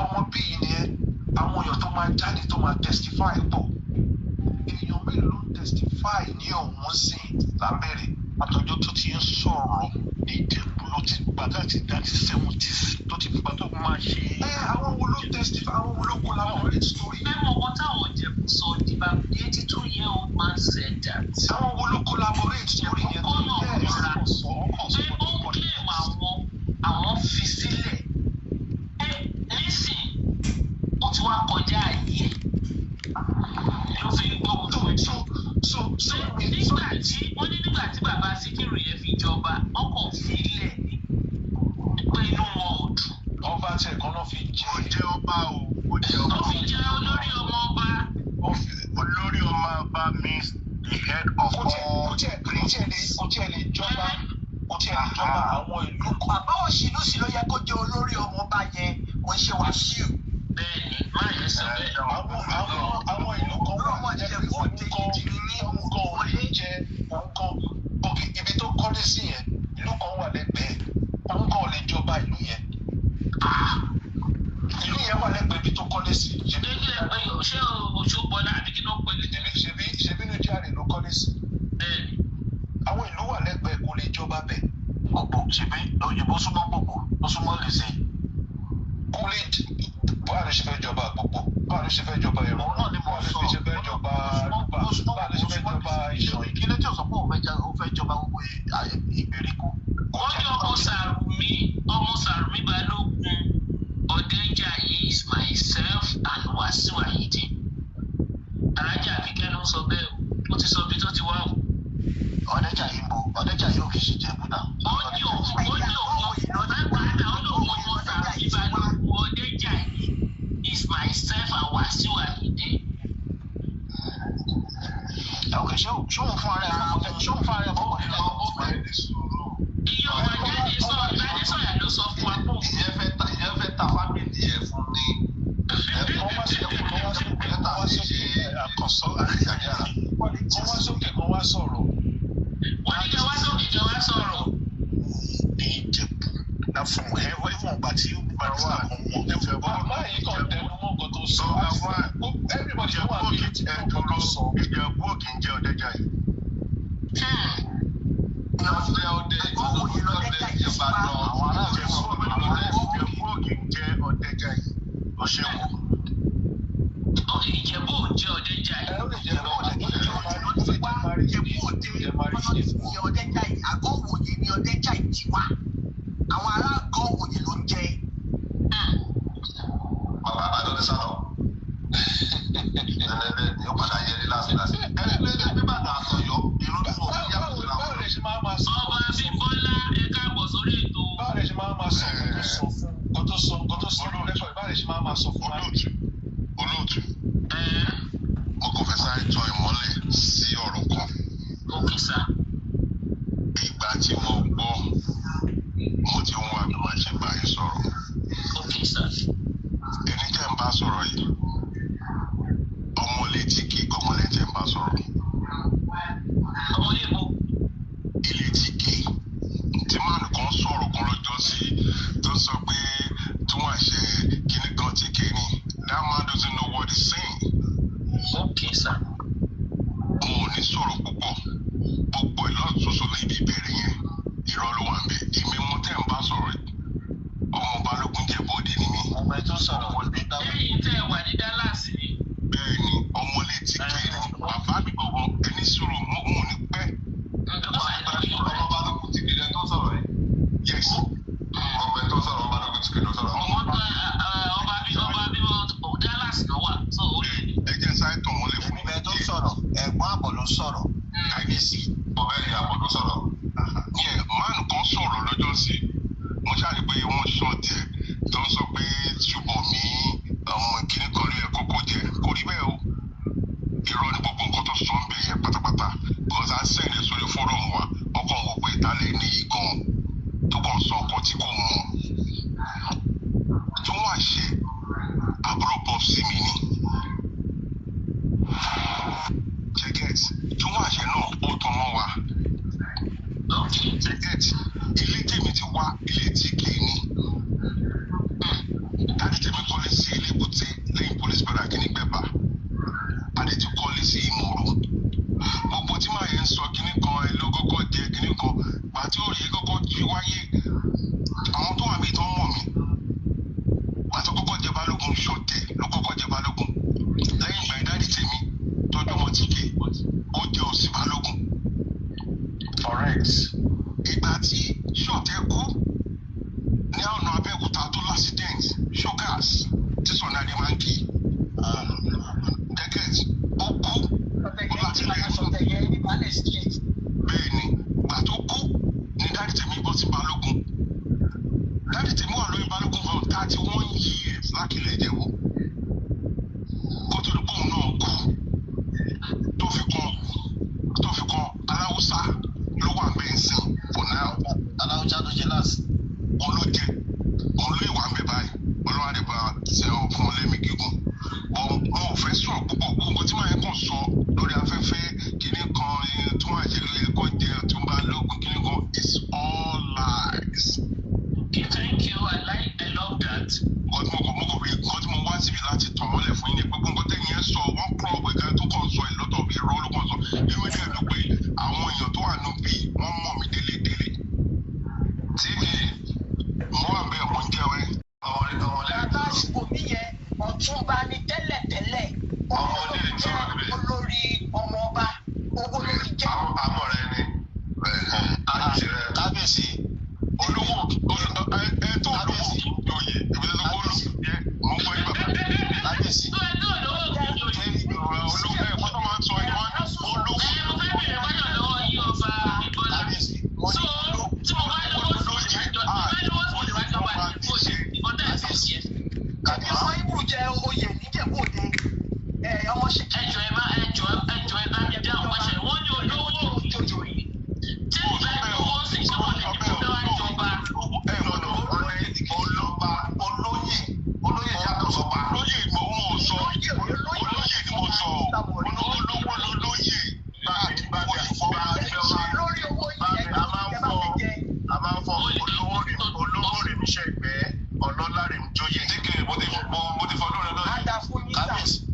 ọmọ bíi ni ẹ. Àwọn èèyàn tó máa jáde tó máa testify pọ̀. Èèyàn mélòó ló ń testify ní ọ̀hún sìn lábẹ́rẹ́? Àtọjọ́ tó ti ń sọ̀rọ̀ ní Ìjẹ̀bú ló ti gbà láti 70s tó ti gbà tó máa ṣe. Ẹ àwọn wo ló testify? Àwọn wo ló collaborate story? Ẹ mọ nǹkan táwọn Ìjẹ̀bú sọ di bá the 82-year-old man said that. Àwọn wo ló collaborate story yẹn? Kọ́nà Yes. ọ̀ra pé ó ń claim àwọn fi sílẹ̀ pé nísìn ó ti wá kọjá àyè ẹ̀ ló fi ń gbógun tó So pé nígbà tí wọ́n ní nígbà tí bàbá Síkírù yẹn fi jọba, wọ́n kàn fi lẹ̀ ní pé inú wọn ò dùn. Ọba tiẹ̀ kan náà fi jẹ. Ó jẹ́ ọba o, ó jẹ́ ọba. Tó fi jẹ́ olórí ọmọ ọba. Olórí ọmọ ọba means the head of Kò tiẹ̀ all kò tiẹ̀ kò tiẹ̀ lè kò tiẹ̀ lè jọba, kò tiẹ̀ lè jọba àwọn ìlú kan. Bàbá òṣìlú sì ló yẹ kó jẹ́ olórí ọmọọba yẹn, kò ń ṣe Wàsíù. Bẹ́ẹ̀ni, má yẹn sọ bẹ́ẹ̀. Àwọn ìlú kan wà tó jẹ́ pé òun kan ò lè jẹ òun kan. Ok, ibi tó kọ́lé sí yẹn, ìlú kan wà lẹ́gbẹ̀ẹ́, òun kan ò lè jọba ìlú yẹn. Ìlú yẹn wà lẹ́gbẹ̀ẹ́ ibi tó kọ́lé sí. Ṣebí Ṣé kí lẹ pé ṣé Òṣogbo náà àbí kí ló pè é? Ṣebí ní járe ló kọ́lé sí. Bẹ́ẹ̀ni. Àwọn ìlú wà lẹ́gbẹ̀ẹ́, kò lè jọba bẹ̀. Gbogbo ṣèbí òyìnbó súnmọ́ gbogbo ó súnmọ́ lè ṣe. Kò lè báwo ló ṣe fẹ́ jọba gbogbo? Báwo ló ṣe fẹ́ jọba Ìrọ̀? Òun náà ni mo Báwo ló sọ. ṣe fẹ́ jọba Lúbà? Báwo ló ṣe fẹ́ jọba Ìṣàn? Kí ló tí o sọ pé òun fẹ́ jọba gbogbo ìgbèríko? Wọ́n ní ọmọ Sàrùmí, ọmọ Sàrùmí Balógun. Ṣóun fún ara ẹ̀ fọkàn, ṣóun fún ara ẹ̀ fọkàn nílẹ̀? Ó fẹ́ ní sùúrù. Iye ọba jáde sọ, jáde sọ̀yà ló sọ fún wa pé òun. Ìyẹn fẹ́ ta family ẹ̀ fún ni. Wọ́n wá sókè, wọ́n wá sókè, wọ́n wá sókè, àkànṣọ́, wọ́n wá sókè kan wá sọ̀rọ̀. Wọ́n ní kẹ́ wá sókè, kẹ́ wá sọ̀rọ̀. Ní Ìjẹ̀bú na from heaven, even ìgbà tí barrister kan mọ̀ máa yìí kàn tẹnu mọ́ nǹkan tó sọ. Everybody tó wà ní nǹkan tó sọ. Ìjẹ̀bú ò kì í jẹ́ ọdẹ́jà yìí. Ọdẹ ọdẹ ọdẹ Ìbàdàn. Àwọn aráàlú, Ìjẹ̀bú ò kì í jẹ́ ọdẹ́jà yìí. Ó ṣe wò. Ok, Ìjẹ̀bú ò jẹ́ ọ̀dẹ́jà yìí. Ẹ ó lè jẹ́ Ìjẹ̀bú Òde ló ti wá. Ìjẹ̀bú Òde ọ̀nà tí Ọdẹ́jà yìí, àgọ́ òwòye ni Ọdẹ́jà yìí ti wá. Àwọn ará àgọ́ òwòye ló ń jẹ. Bàbá Àbàdàn ti sálọ. Ẹlẹ́dẹ̀ ni ó padà yẹrí lásìkò. Ẹlẹ́dẹ̀ bí bàtà àtọ̀yọ́ irú tí wọ́n fi yàtọ̀ síra Báwo wọn. lè ṣe máa máa sọ? Ọba Bímbọ́lá, ẹ káàbọ̀ sórí ètò. Báwo lè ṣe máa máa sọ nǹkan tó sọ fún, nǹkan tó sọ, nǹkan tó sọ lórí rẹ́kọ̀dì? Báwo lè ṣe máa máa sọ fún wa? Olóòtú, olóòtú, Ẹ mo kàn fẹ́ sáré tan ìmọ́lẹ̀ sí ọ̀rọ̀ kan. ok sir. Ìgbà tí mo gbọ́, mo ti ń wá bí màá ṣe bá yín sọ̀rọ̀. Ok sir. Ẹni tẹ́ ń bá sọ̀rọ̀ yìí, ọmọ létí kì í gbọ́mọlẹ́ tẹ́ ń bá sọ̀rọ̀. Ọmọdé bo. Ilé tí kì í tí máàlù kan sọ̀rọ̀ kan lọ́jọ́ sí tó sọ pé tí wọ́n ṣe kinní kan tí kì í ni, that man doesn't know what he's saying. Ok sir. Mo ò ní sọ̀rọ̀ púpọ̀. Gbogbo ẹ̀ lọ́sọ̀ọ́sọ̀ níbi ìbẹ̀rẹ̀ yẹn, irọ́ ló wà ń bẹ̀. Èmi mo tẹ́ ń bá sọ̀rọ̀ yìí, ọmọ Balógun Jẹ̀bú-Òde ni mí. Ọmọ ẹ tó sọ̀rọ̀ wọ̀ ní dáhùn. Lẹ́yìn tẹ́ ẹ wà ní Dallas ni. Bẹ́ẹ̀ ni, ọmọlé tí kì í ni bàbá mi gbọ̀ngàn. Ẹni sọ̀rọ̀, mo ò ní pẹ́. Because I know you. Ọmọ Balógun ti kiri ẹ tó sọ̀rọ̀ yìí. Yes. Ọmọ ẹ tó sọ̀rọ̀, ọmọ Balógun ti kiri ló sọ̀rọ̀. Ọmọ ọba bí ọba bí Dallas ló wà. So orí ni. Ẹ jẹ́ sáré tàn mọ́lẹ̀ fún Èmi bẹ́ẹ̀ tó sọ̀rọ̀, ẹ̀gbọ́n àbọ̀ ló sọ̀rọ̀. Kábíyèsí. Ọ̀bẹ ni àbọ̀ ló sọ̀rọ̀. Yẹ máàlù kan sọ̀rọ̀ lọ́jọ́ sí, mo ṣáà pé wọ́n sọ tiẹ̀ tó ń sọ pé ṣùgbọ́n mi ọmọ kìnnì kan ló yẹ kókó jẹ. Kò rí bẹ́ẹ̀ o. Irọ́ ni gbogbo nǹkan tó sọ ń bẹ̀ yẹn pátápátá, because I send ẹ̀ sórí fọ́rọ̀mù wa, ọkàn wò pé ìtàlẹ̀ ní yìí gan tó kàn sọ nǹkan tí kò mọ̀ tí wọ́n á ṣe. Àbúrò pop sí mi ni jẹ́gẹ́t tí wọ́n á ṣe náà, ó tán mọ́ wa. Ok. Jẹ́gẹ́t, ilé tèmi ti wá, ilé tí kì í ní. Daddy tèmi kọ́lé sí Elébùté lẹ́yìn police barrack ní Gbẹ̀bà. Adé ti kọ́lé sí Ìmọ̀rò. Gbogbo tí màá yẹn ń sọ kinní kan ẹ ló kọ́kọ́ jẹ kinní kan gbà tí òòyè kọ́kọ́ fi wáyé, àwọn tó wà mí tó ń mọ̀ mí gbà tó kọ́kọ́ jẹ Balógun, Ṣọ̀tẹ̀ ló kọ́kọ́ jẹ Balógun. Lẹ́yìn ìgbà yẹn, daddy tèmi tọ́jú ọmọ tíkè, ó jẹ́ òsì Balógun. Correct. Ìgbà tí Ṣọ̀tẹ̀ kú ní ọ̀nà Abẹ́òkúta tó l'accident shogas tí Sọ̀nà Adé máa ń kí jẹ́gẹ̀t, ó kú, ó l'accident. Sọ̀tẹ̀ yẹn ní Balẹ̀ Street. Bẹ́ẹ̀ ni, ìgbà tó kú ni daddy tèmi bọ́ sí Balógun. Daddy tèmi wà lórí Balógun for 31 years lákìlẹ̀ Ìjẹ̀bú kó tó di bóun náà kú, tó fi kan Aláwùsá ló wà bẹ́ẹ̀ sìn for now. Aláwùjá ló jẹ last. Òun ló jẹ, òun ló ìwà ń bẹ báyìí. Ọlọ́run á dẹ̀ bá ṣe ọ fún ọ lẹ́mìí gígùn bọ́n. Mo ò fẹ́ sọ̀rọ̀ púpọ̀. Gbogbo nǹkan tí màá yẹn kàn sọ lórí afẹ́fẹ́, kíní kan tó wà jẹ́ lóye kó jẹ tó bá lóògùn kíní kan, it's all lies. Okay, thank you. I like, I love that. Nǹkan tí mo kàn mo kàn fi nǹkan tí mo wá síbi láti tàn mọ́lẹ̀ fún yín ni pé gbogbo nǹkan tẹ̀yìn ẹ̀ sọ, wọ́n kọ́ ọ̀pẹ̀ kan tó kàn sọ ìlọ́tọ̀, irọ́ ló kàn sọ. Inú mi dẹ̀ dùn pé àwọn èèyàn tó wà nù bí wọ́n mọ̀ mí délédélé. Tí kì í Mo wà bẹ́ẹ̀, mo ń jẹ́wẹ́. Ọmọdé ọmọdé. Bàbá Ṣùbọ́mi yẹn, ọ̀túnba ni tẹ́lẹ̀tẹ́lẹ̀. Ọmọdé Òun ló jẹ́ sọ̀rọ̀ níbẹ̀. olórí ọmọ ọba. Owó ló fi jẹ́. Àmọ̀ rẹ ni. Àti rẹ. Kábíyèsí. Olówó ẹ tó olówó lóye ìbílẹ̀ tó kó lù yẹ, mo ń gbọ́ yín, bàbá. Kábíyèsí. Tó ẹ tó lówó kì í joyè. Olówó ẹ kó tó máa ń sọ ẹ wọ́n olówó. Ẹ mo fẹ́ bèrè wáyọ̀ lọ́wọ́ yín, ọba Bímbọ́lá. Kábíyèsí. Mo So ní tí mo bá lówó sí mo lè wá jọ, tí mo bá lówó sí mo lè wá jọba Ìjẹ̀bú Òde. Ìbọn tẹ̀ sí ṣe. Kábíyèsí. Ibù jẹ oyè níjẹ̀bú Òde. Ẹ ọmọ ṣe. Ẹ jọ̀ọ́, ẹ bá, ẹ jọ̀ọ́, ẹ jọ̀ọ́, ẹ bá mi dáhùn question. Wọ́n ní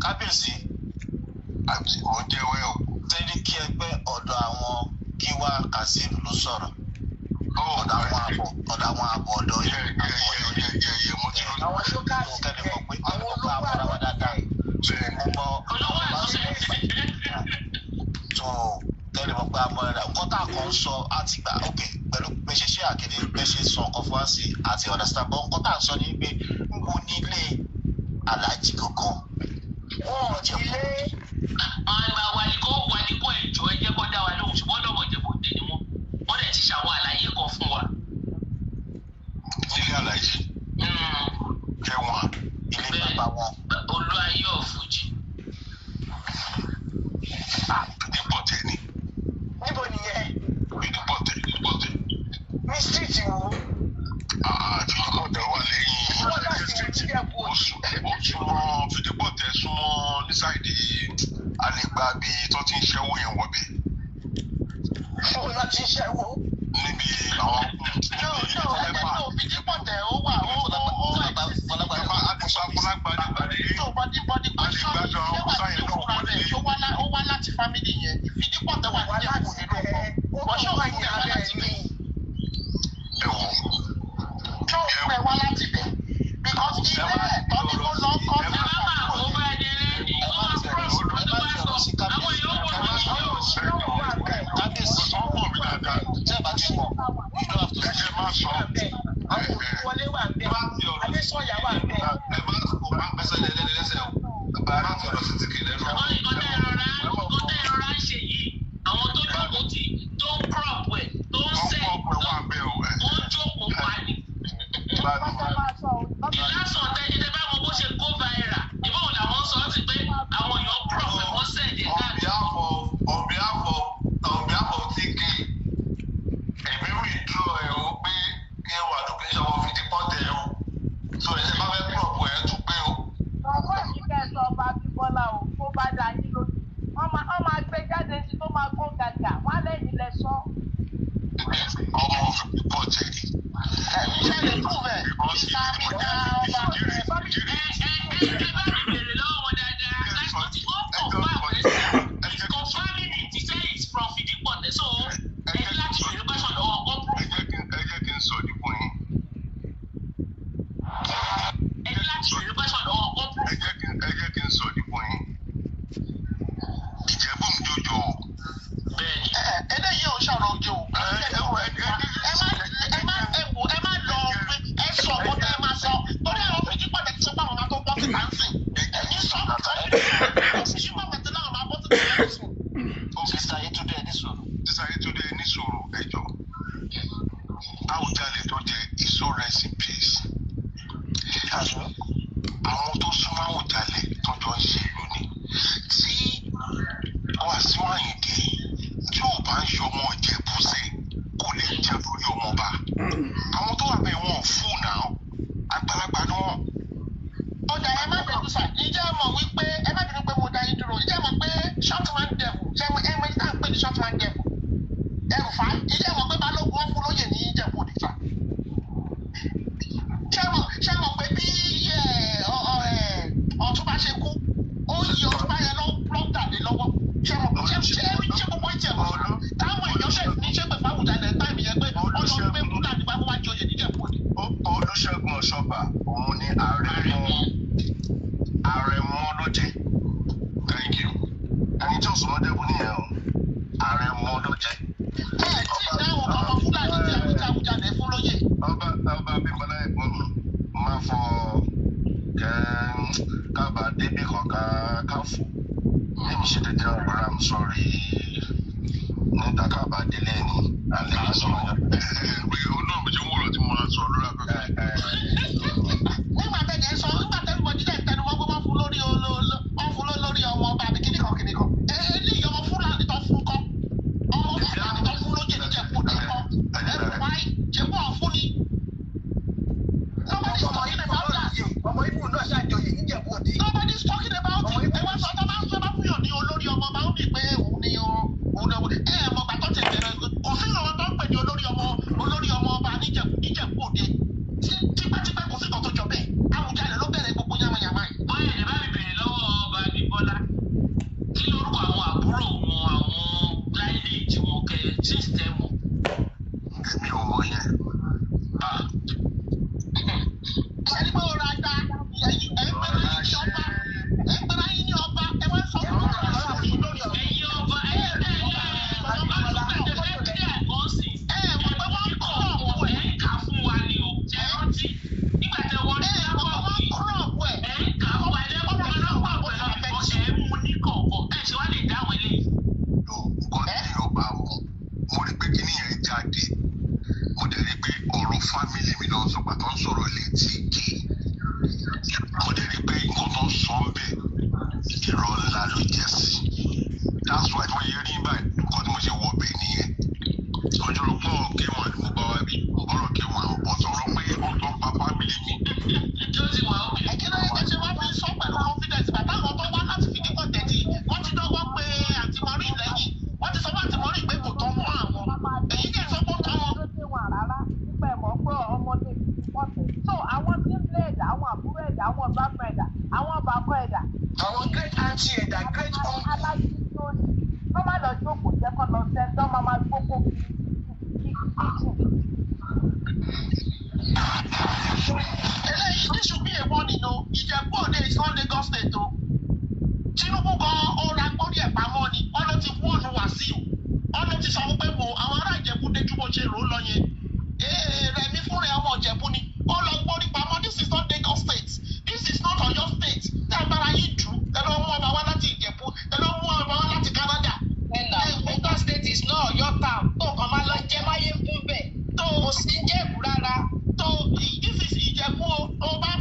Kábíyèsí. Àbí mo jẹ́wọ́ ẹ̀ o. Sẹ́ríkì ẹgbẹ́ ọ̀dọ̀ àwọn Gíwá Kazeem ló sọ̀rọ̀. Ọ̀dọ̀ àwọn àbọ̀, ọ̀dọ̀ àwọn àbọ̀ ọ̀dọ̀ yìí. Yẹ mo ti rí. Àwọn ṣókàsì Kẹ́lẹ́ mọ̀ pé àwọn olówó àbọ̀dá wa dáadáa. Mo mọ Olówó àtúnṣe. Tó kẹ́lẹ́ mọ̀ pé àmọ́ ẹ̀rọ nǹkan tá a kàn ń sọ á ti gbà, ok, pẹ̀lú bẹ́ ṣe ṣe àkéde, bẹ́ ṣe sọ nǹkan fún wa sí àti understand, but nǹkan tá à ń sọ ni pé ń bo nílé aláàjì kankan. Wọn ò nílé. Àgbà wàlíkó wàlíkó, ẹ̀jọ̀, ẹ jẹ́ kó dá wa lóhùn, ṣùgbọ́n lọ́mọ Ìjẹ̀bú Òde ni wọ́n. Wọ́n dẹ̀ ti ṣàwọn àlàyé kan fún wa. Nílé aláàjì kẹwọn. Ilé bàbá wọn. Olú ayé ọ̀fùjì. Fìdípọ̀tẹ̀ ni. Níbo nìyẹn? Fìdípọ̀tẹ̀, Fìdípọ̀tẹ̀. Ní street wo? Fìdípọ̀tẹ̀ wà lẹ́yìn. Wọ́n láti Ìjẹ̀bú Ó Òde. súnmọ́ Fìdípọ̀tẹ̀, súnmọ́ ní side àlegbà bíi tó ti ń ṣẹ́wó yẹn wọ̀bẹ̀. Wọ́n láti ṣẹ́wó. Níbi àwọn No, no, ẹ no, Fìdípọ̀tẹ̀ ó wà, ó exist. So, but the question is, ṣé Wàsíù fúnra rẹ̀ ó wá láti family yẹn? Fìdípọ̀tẹ̀ wà Wà ní Ìjẹ̀bú láti Òde lóòótọ́. bẹ̀. Ó But ṣé kàn òun wá fúnra ẹ̀ wá ní abẹ́ láti mi. bẹ̀? Ṣé òun fúnra ẹ̀ wá láti bẹ̀? Because ilé ẹ̀tọ́ ni kó lọ kọ́ Ẹ sí má máa kó bá délé. Ó máa cross tó bá sọ. Àwọn èèyàn wọ̀ lórí yìí o. Kábíyèsí, tẹ́ ẹ bá ti mọ̀, you don't have to Ẹ má sọ. Àwọn Òṣùwọlé wà ń bẹ̀. Adésọ̀yà wà ń bẹ̀. Ẹ má kó má gbẹ́sẹ̀ lé lẹ́nu lẹ́sẹ̀ o. Bá a ti ọ̀rọ̀ sí ti kì lẹ́nu. Wọ́n ní nǹkan tẹ́ ìrora ń ṣe yìí. Àwọn tó jókòó tì, tó ń crop ẹ̀, tó ń Wọ́n sẹ̀, pọ̀ pẹ̀ wà bẹ́ẹ̀ o. wọ́n jókòó pa ni. Ìlàsàn tẹ́jú tẹ́ bá mọ bó ṣe go viral. Ìbọn làwọn sọ ọ́ ti pé àwọn èèyàn crop ẹ̀, wọ́n sẹ̀ dẹ̀ On káàkiri. behalf of on behalf of on behalf of TK, èmi withdraw ẹ̀ o pé kí ẹ wà lókè ṣọwọ́ Fìdípọ̀tẹ̀ o. So ẹ̀ ṣe bá fẹ́ crop ẹ̀ tún pé o. Ọkọ ìṣìkẹ́ sọ ọba Abímbọ́lá o, kó bá dá yín lójú. Wọ́n máa gbé jáde sí tó máa gún gàgà, wọ́n á lẹ́yìn lẹ sọ. Ọmọ Fìdípọ̀tẹ̀ ni. Ṣé lè prove ẹ̀? Mr. Mr. Ọba. Ẹ ẹ ẹ bá mi bèrè lọ́wọ́ wọn dáadáa. Like, ó ti ó confirm ẹ̀ sí. He's confirming it. He said it's from Fìdípọ̀tẹ̀. So ẹ ní láti bèrè question lọ́wọ́ kó prove. Ẹ jẹ́ kí n sọ ìdìbò yín. Ẹ ní láti bèrè question lọ́wọ́ kó prove. Ẹ jẹ́ kí n sọ ìdìbò yín. Ìjẹ̀bú mi jòjò o. Bẹ́ẹ̀ni. Eléyìí ò ṣọ̀rọ̀ ojú o. Ẹ má ẹ má ẹ wò, ẹ má lọ pé ẹ sọ ọ̀pọ̀ tẹ́ ẹ máa sọ. Torí àwọn Fìdípọ̀tẹ̀ ti sọ pé àwọn máa tó bọ́ síta ń sìn. Ẹ̀yin sọ Fìdípọ̀tẹ̀ láwọn máa bọ́ síta ń sìn. Mr. Yetunde, ẹ ní sùúrù. Sísá Yétúndé, ní sùúrù, ẹjọ́. Àwùjalè tó jẹ ìṣó, rest in peace. Àwọn tó súnmọ́ Àwùjalè tó jọ ń ṣe ìlú ni. Tí Wàsíù Àyìndé tí ò bá ń ṣe ọmọ Ìjẹ̀bú sẹ́, kò lè jẹ́ lórí ọmọọba. Àwọn tó wà bẹ́ẹ̀, wọn ò fún náà. Àgbàlagbà ni wọ́n. Ọjà, ẹ má bínú sà, ǹjẹ́ ẹ mọ̀ wípé, ẹ má bínú pé mo dá yín dúró, ǹjẹ́ ẹ mọ̀ pé short man devil, ṣé ẹ mọ̀ tá à ń pè ní short man devil ẹrùfá, ǹjẹ́ ẹ mọ̀ pé Balógun wọn fún lóyè ní Ìjẹ̀bú Òde sà? Ṣé ẹ mọ̀ pé bí ẹ, ẹ, Ọ̀túnba ṣe kú, ó yí Ọ̀túnba yẹn lọ dàdé lọ́wọ́? Ṣé ẹ mọ̀ ṣé ṣé ṣé gbogbo ìjẹ̀ mọ̀ táwọn èèyàn ṣe ní ṣe pé fáwùjalẹ̀ táìmì yẹn pé ọ̀nà pé Fúlàní bá wá joyè níjẹ̀bú Òde? Olúṣẹ́gun Ọ̀ṣọ́bà, òun ni ààrẹ mọ́ ló jẹ́. Thank you. Ẹni tí ò súnmọ́ dẹ́kun nìyẹn o. Ààrẹ mọ́ ló jẹ́. Ẹ tí ì dáhùn ọmọ Fúlàní tí Àwùjalẹ̀ fún lóyè. Ọba Bímbọ́lá, ẹ̀gbọ́n mi, máa fọ kẹ́ kábà débì kan ká fò. Èmi ṣe dédé ọ̀rọ̀, I'm sorry. Níta kábà délé ni àlẹ́ sọ̀rọ̀. Náà mo ti ń wòrán tí mo máa sọ lórí afẹ́fẹ́. Nígbà tẹ̀lé sọ, nígbà tẹ̀lé bọ̀dí dẹ̀ tẹnu mọ́ pé wọ́n fún lórí ọmọ ọba àbí kíníkan kíníkan. Eléyìí, ọmọ Fúlàní tó fún kọ́, ọmọ Fúlàní tó fún lóyè níjẹ̀bú Òde kọ́, ẹ̀rù wáyé ṣé wọ́n fún ni. Nobody is talking about that. Ọmọ Ibo náà ṣàjọyè níjẹ̀bú Òde. Nobody is talking about it. Ẹ wá sọ tó máa ń sọ bá fún yàn ní olórí ọmọ ọba, ó ní pé òun ni òun ni ẹ ẹ mọ̀ gbàtọ́ ti bẹ̀rẹ̀, kò sí ìrànwọ́ tó ń pè ní olórí ọmọ ọba níjẹ̀bú Òde. Tipẹ́tipẹ́ kò sí kan tó jọ. That's why mo yẹ rí báyìí, nǹkan tí mo ṣe wọ bẹ́ẹ̀ nìyẹn. Ọjọ́ pọ̀ K1 mo bá wá bí ọ̀rọ̀ K1 bọ̀ sọ̀rọ̀ pé ó tó pa family mi. Tó ti wà ó. Ẹ kí ló yẹ kó ṣe wá fi sọ pẹ̀lú confidence bàbá àwọn tó wá láti fi dípò tẹ̀tí wọ́n ti dọ́gbọ́n pé àǹtí Maureen lẹ́yìn, wọ́n ti sọ fún àǹtí Maureen pé kò tọ́ mọ́ àwọn, èyí kì í sọ pé ó tọ́ wọn. Ló ti wà rárá nípa ẹ̀mọ́ pé ọmọdé pọ̀tẹ́. So àwọn tí ń lé ẹ̀dá, àwọn àbúrò ẹ̀dá, àwọn ọ̀báfẹ́ ẹ̀dá, àwọn ọ̀bàkọ ẹ̀dá. Àwọn great aunty ẹ̀dá, great uncle. Alájí tó ní. Wọ́n má lọ jókòó jẹ́ kọ́ lọ sẹ́ tó máa máa gbókò kiri kíchìn. Eléyìí, this should be a warning o. Ìjẹ̀bú Òde is not Lagos State o. Tinubu gan ọ̀rọ̀ agbórí ẹ̀ pamọ́ ni wọ́n ló ti wọ́ọ̀nù Wàsíù, wọ́n ló ti sọ fún pé wo àwọn ará Ìjẹ̀bú déjú bó ṣe rò ó lọ yẹn. Ee, Rẹ̀mí fúnra ẹ̀ ọmọ Ìjẹ̀bú ni, ó lọ gbórí pamọ́. This is not Lagos State, this is not Ọ̀yọ́ State. Tẹ́ ẹ bára yín jù, ẹ lọ mú ọba wá láti Ìjẹ̀bú, ẹ lọ mú ọba wá láti Canada. Ẹnà Lagos State is not Ọ̀yọ́ town tó kàn máa lọ jẹ máyégún bẹ̀. Tó Kò sí Jẹ̀bú rárá. Tó this is Ìjẹ̀bú o. Tó bá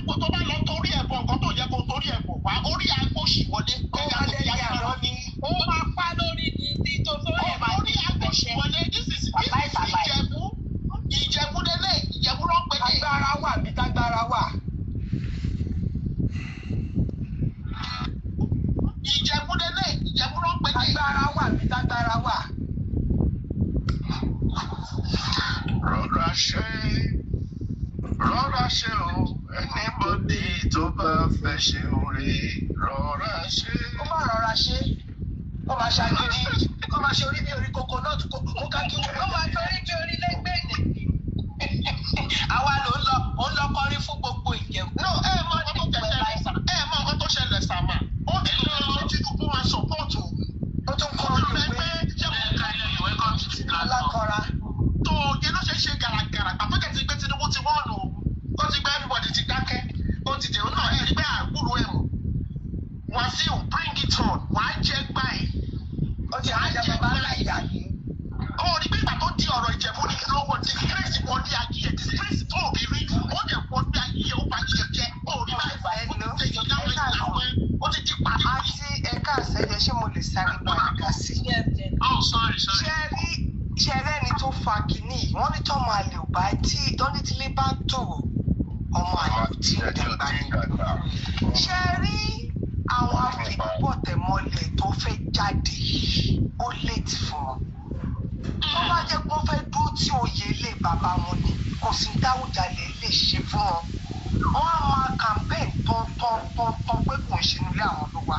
lọ torí ẹ̀ bọ̀ nǹkan tó yẹ kó torí ẹ̀ bọ̀ wá orí agbóṣì wọlé. Ó máa lẹ́yìn àná ni. Ó máa pa lórí ni tí tó tó ẹ̀ máa Orí agbóṣì wọlé. This is Wàláì tàláì. Ìjẹ̀bú. Ìjẹ̀bú lélẹ̀, Ìjẹ̀bú ló ń pè ní. Agbára wà bí tágbára wà. Ìjẹ̀bú lélẹ̀, Ìjẹ̀bú ló ń pè ní. Agbára wà bí tágbára wà. Rọra ṣe, rọra ṣe o. Anybody tó bá fẹ́ ṣe oore, rọra ṣe. Ó má rọra ṣe, ó máa ṣàgídí, ó máa ṣe orí bí orí coconut kó ká kí Ó máa torí bí orílẹ̀-èdè. Àwa ló ń lọ, ó ń lọ kọrin fún gbogbo Ìjẹ̀bú. No, ẹ mọ nǹkan tó ṣẹlẹ̀ sà, ẹ mọ nǹkan tó ṣẹlẹ̀ sà mà. Ó ti lọ sí Tinubu máa support o. Ó tún kọ́ Ó orí rẹ pé pé ṣé mo Ẹ ká ilé ìwé kan ti ti platform. alákọ̀ọ́ra. Tó yẹ ló ṣe ṣe gàràgàrà pàtó kẹ̀ ti gbé Tinubu ti wọ́ọ̀nù o. Ó ti gbé everybody ti dákẹ́. Ó ti dèrò náà ẹ̀ rí pé àgbúrò ẹ̀ mọ̀. Wàsíù, bring it on, wàá jẹ́ gbà ẹ̀. Ó ti àjẹ bàbá ńlá ìyá yìí. Ó rí pé ìgbà tó di ọ̀rọ̀ Ìjẹ̀bú ní lọ́wọ́ disgrace wọlé ayé ẹ̀, disgrace tó ò rí rí, ó dẹ̀ wọlé ayé ẹ̀, ó bá ayé ẹ̀ jẹ́. Ó rí báyìí, ó ti tẹ̀ yọ̀ yáwó ẹ̀ láwọn ẹ̀, ó ti di parí. Àti ẹ̀ka àṣẹjẹ, ṣé mo lè sáré gba ẹ̀ka sí i? Oh, sorry, sorry. Ṣé ẹ rí, ṣé ẹ rẹ́ni tó fa kínní yìí? Wọ́n ní tọ́mọ àlè ò bá tí tọ́ní tílé bá ń tòrò, ọmọ àlè ò tí ì dàgbà ni. Ṣé ẹ rí àwọn afìdípọ̀tẹ̀mọlẹ̀ tó fẹ́ jáde yìí, ó létí fún wọn. Tó bá jẹ́ pé wọ́n fẹ́ dúró tí oyè ilé bàbá wọn ni, kò sí dáwùjalè lè ṣe fún wọn. Wọ́n á máa campaign tán tán tán tán pé kò ń ṣe nílé àwọn ló wà,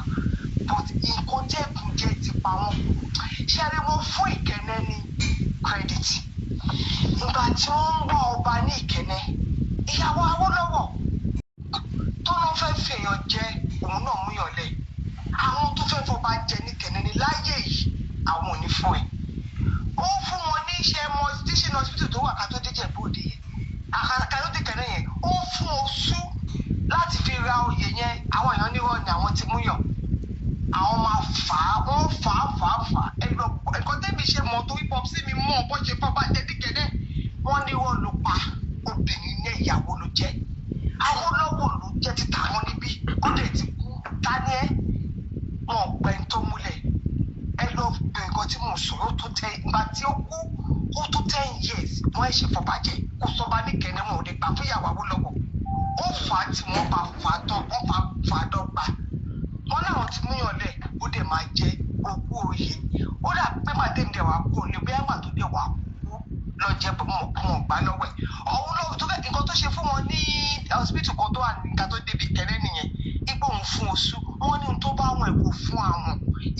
but nǹkan jẹ́kújẹ́ ti pa wọ́n kú. Ṣé ẹ rí wọn fún Ìkẹ́nẹ́ ní credit ìgbà tí wọ́n ń wá ọba ní Ìkẹ́nẹ́, ìyàwó Awólọ́wọ̀ tó lọ́ fẹ́ fi èèyàn jẹ òun náà mú yàn lẹ̀, àwọn tó fẹ́ fọba jẹ ní Ìkẹ́nẹ́ ní láyé yìí, àwọn ò ní fún ẹ. Ó fún wọn ní iṣẹ́ mọ teaching hospital tó wà ká tó dé Ìjẹ̀bú Òde yẹn, ká tó dé Ìkẹ́nẹ́ yẹn, ó fún oṣù láti fi ra oyè yẹn. Àwọn èèyàn ní wọn ni àwọn ti mú yàn, àwọn máa fà á, wọ́n fà á fà á fà á. Ẹ̀rọ ẹ̀kọ́ tẹ́mi ṣe mọ̀ torí pọ̀ sí mi mọ̀ bó ṣe fọ́ bá jẹ́ níkẹ́lẹ́. Wọ́n ní wọ́n ló pa obìnrin ní ìyàwó ló jẹ́, Awólọ́wọ̀ ló jẹ́ títa wọn níbí, ó dẹ̀ ti kú. Tani ẹ́ wọn ò pẹ́ tó múlẹ̀. Ẹ lọ bẹ nǹkan tí mò ń sọ, ó tó tẹ ìgbà tí ó kú, ó tó 10 years wọ́n ẹ̀ ṣe fọbàjẹ́ kó sọba níkẹ́ni, wọn ò lè gbà fún ìyàwó Awólọ́wọ̀. Ó fà á tí wọ́n bá fà á tán, wọ́n fà á dọ́gba, wọn láwọn ti múyàn lẹ, ó dẹ̀ máa jẹ òkú oyè. Ó dà pé màdémi dẹ̀ wá kú ní bóyá màá tó dẹ̀ wá kú lọ jẹ mọ̀ gbá lọ́wọ́ ẹ̀ ọ̀hún lọ́wọ́ tó fẹ́ nǹkan tó ṣe fún wọn ní hospital kan tó wà níta tó débi kẹrẹ́ nìyẹn, ipò òun fún oṣù wọn ní ohun tó bá wọn kò fún àwọn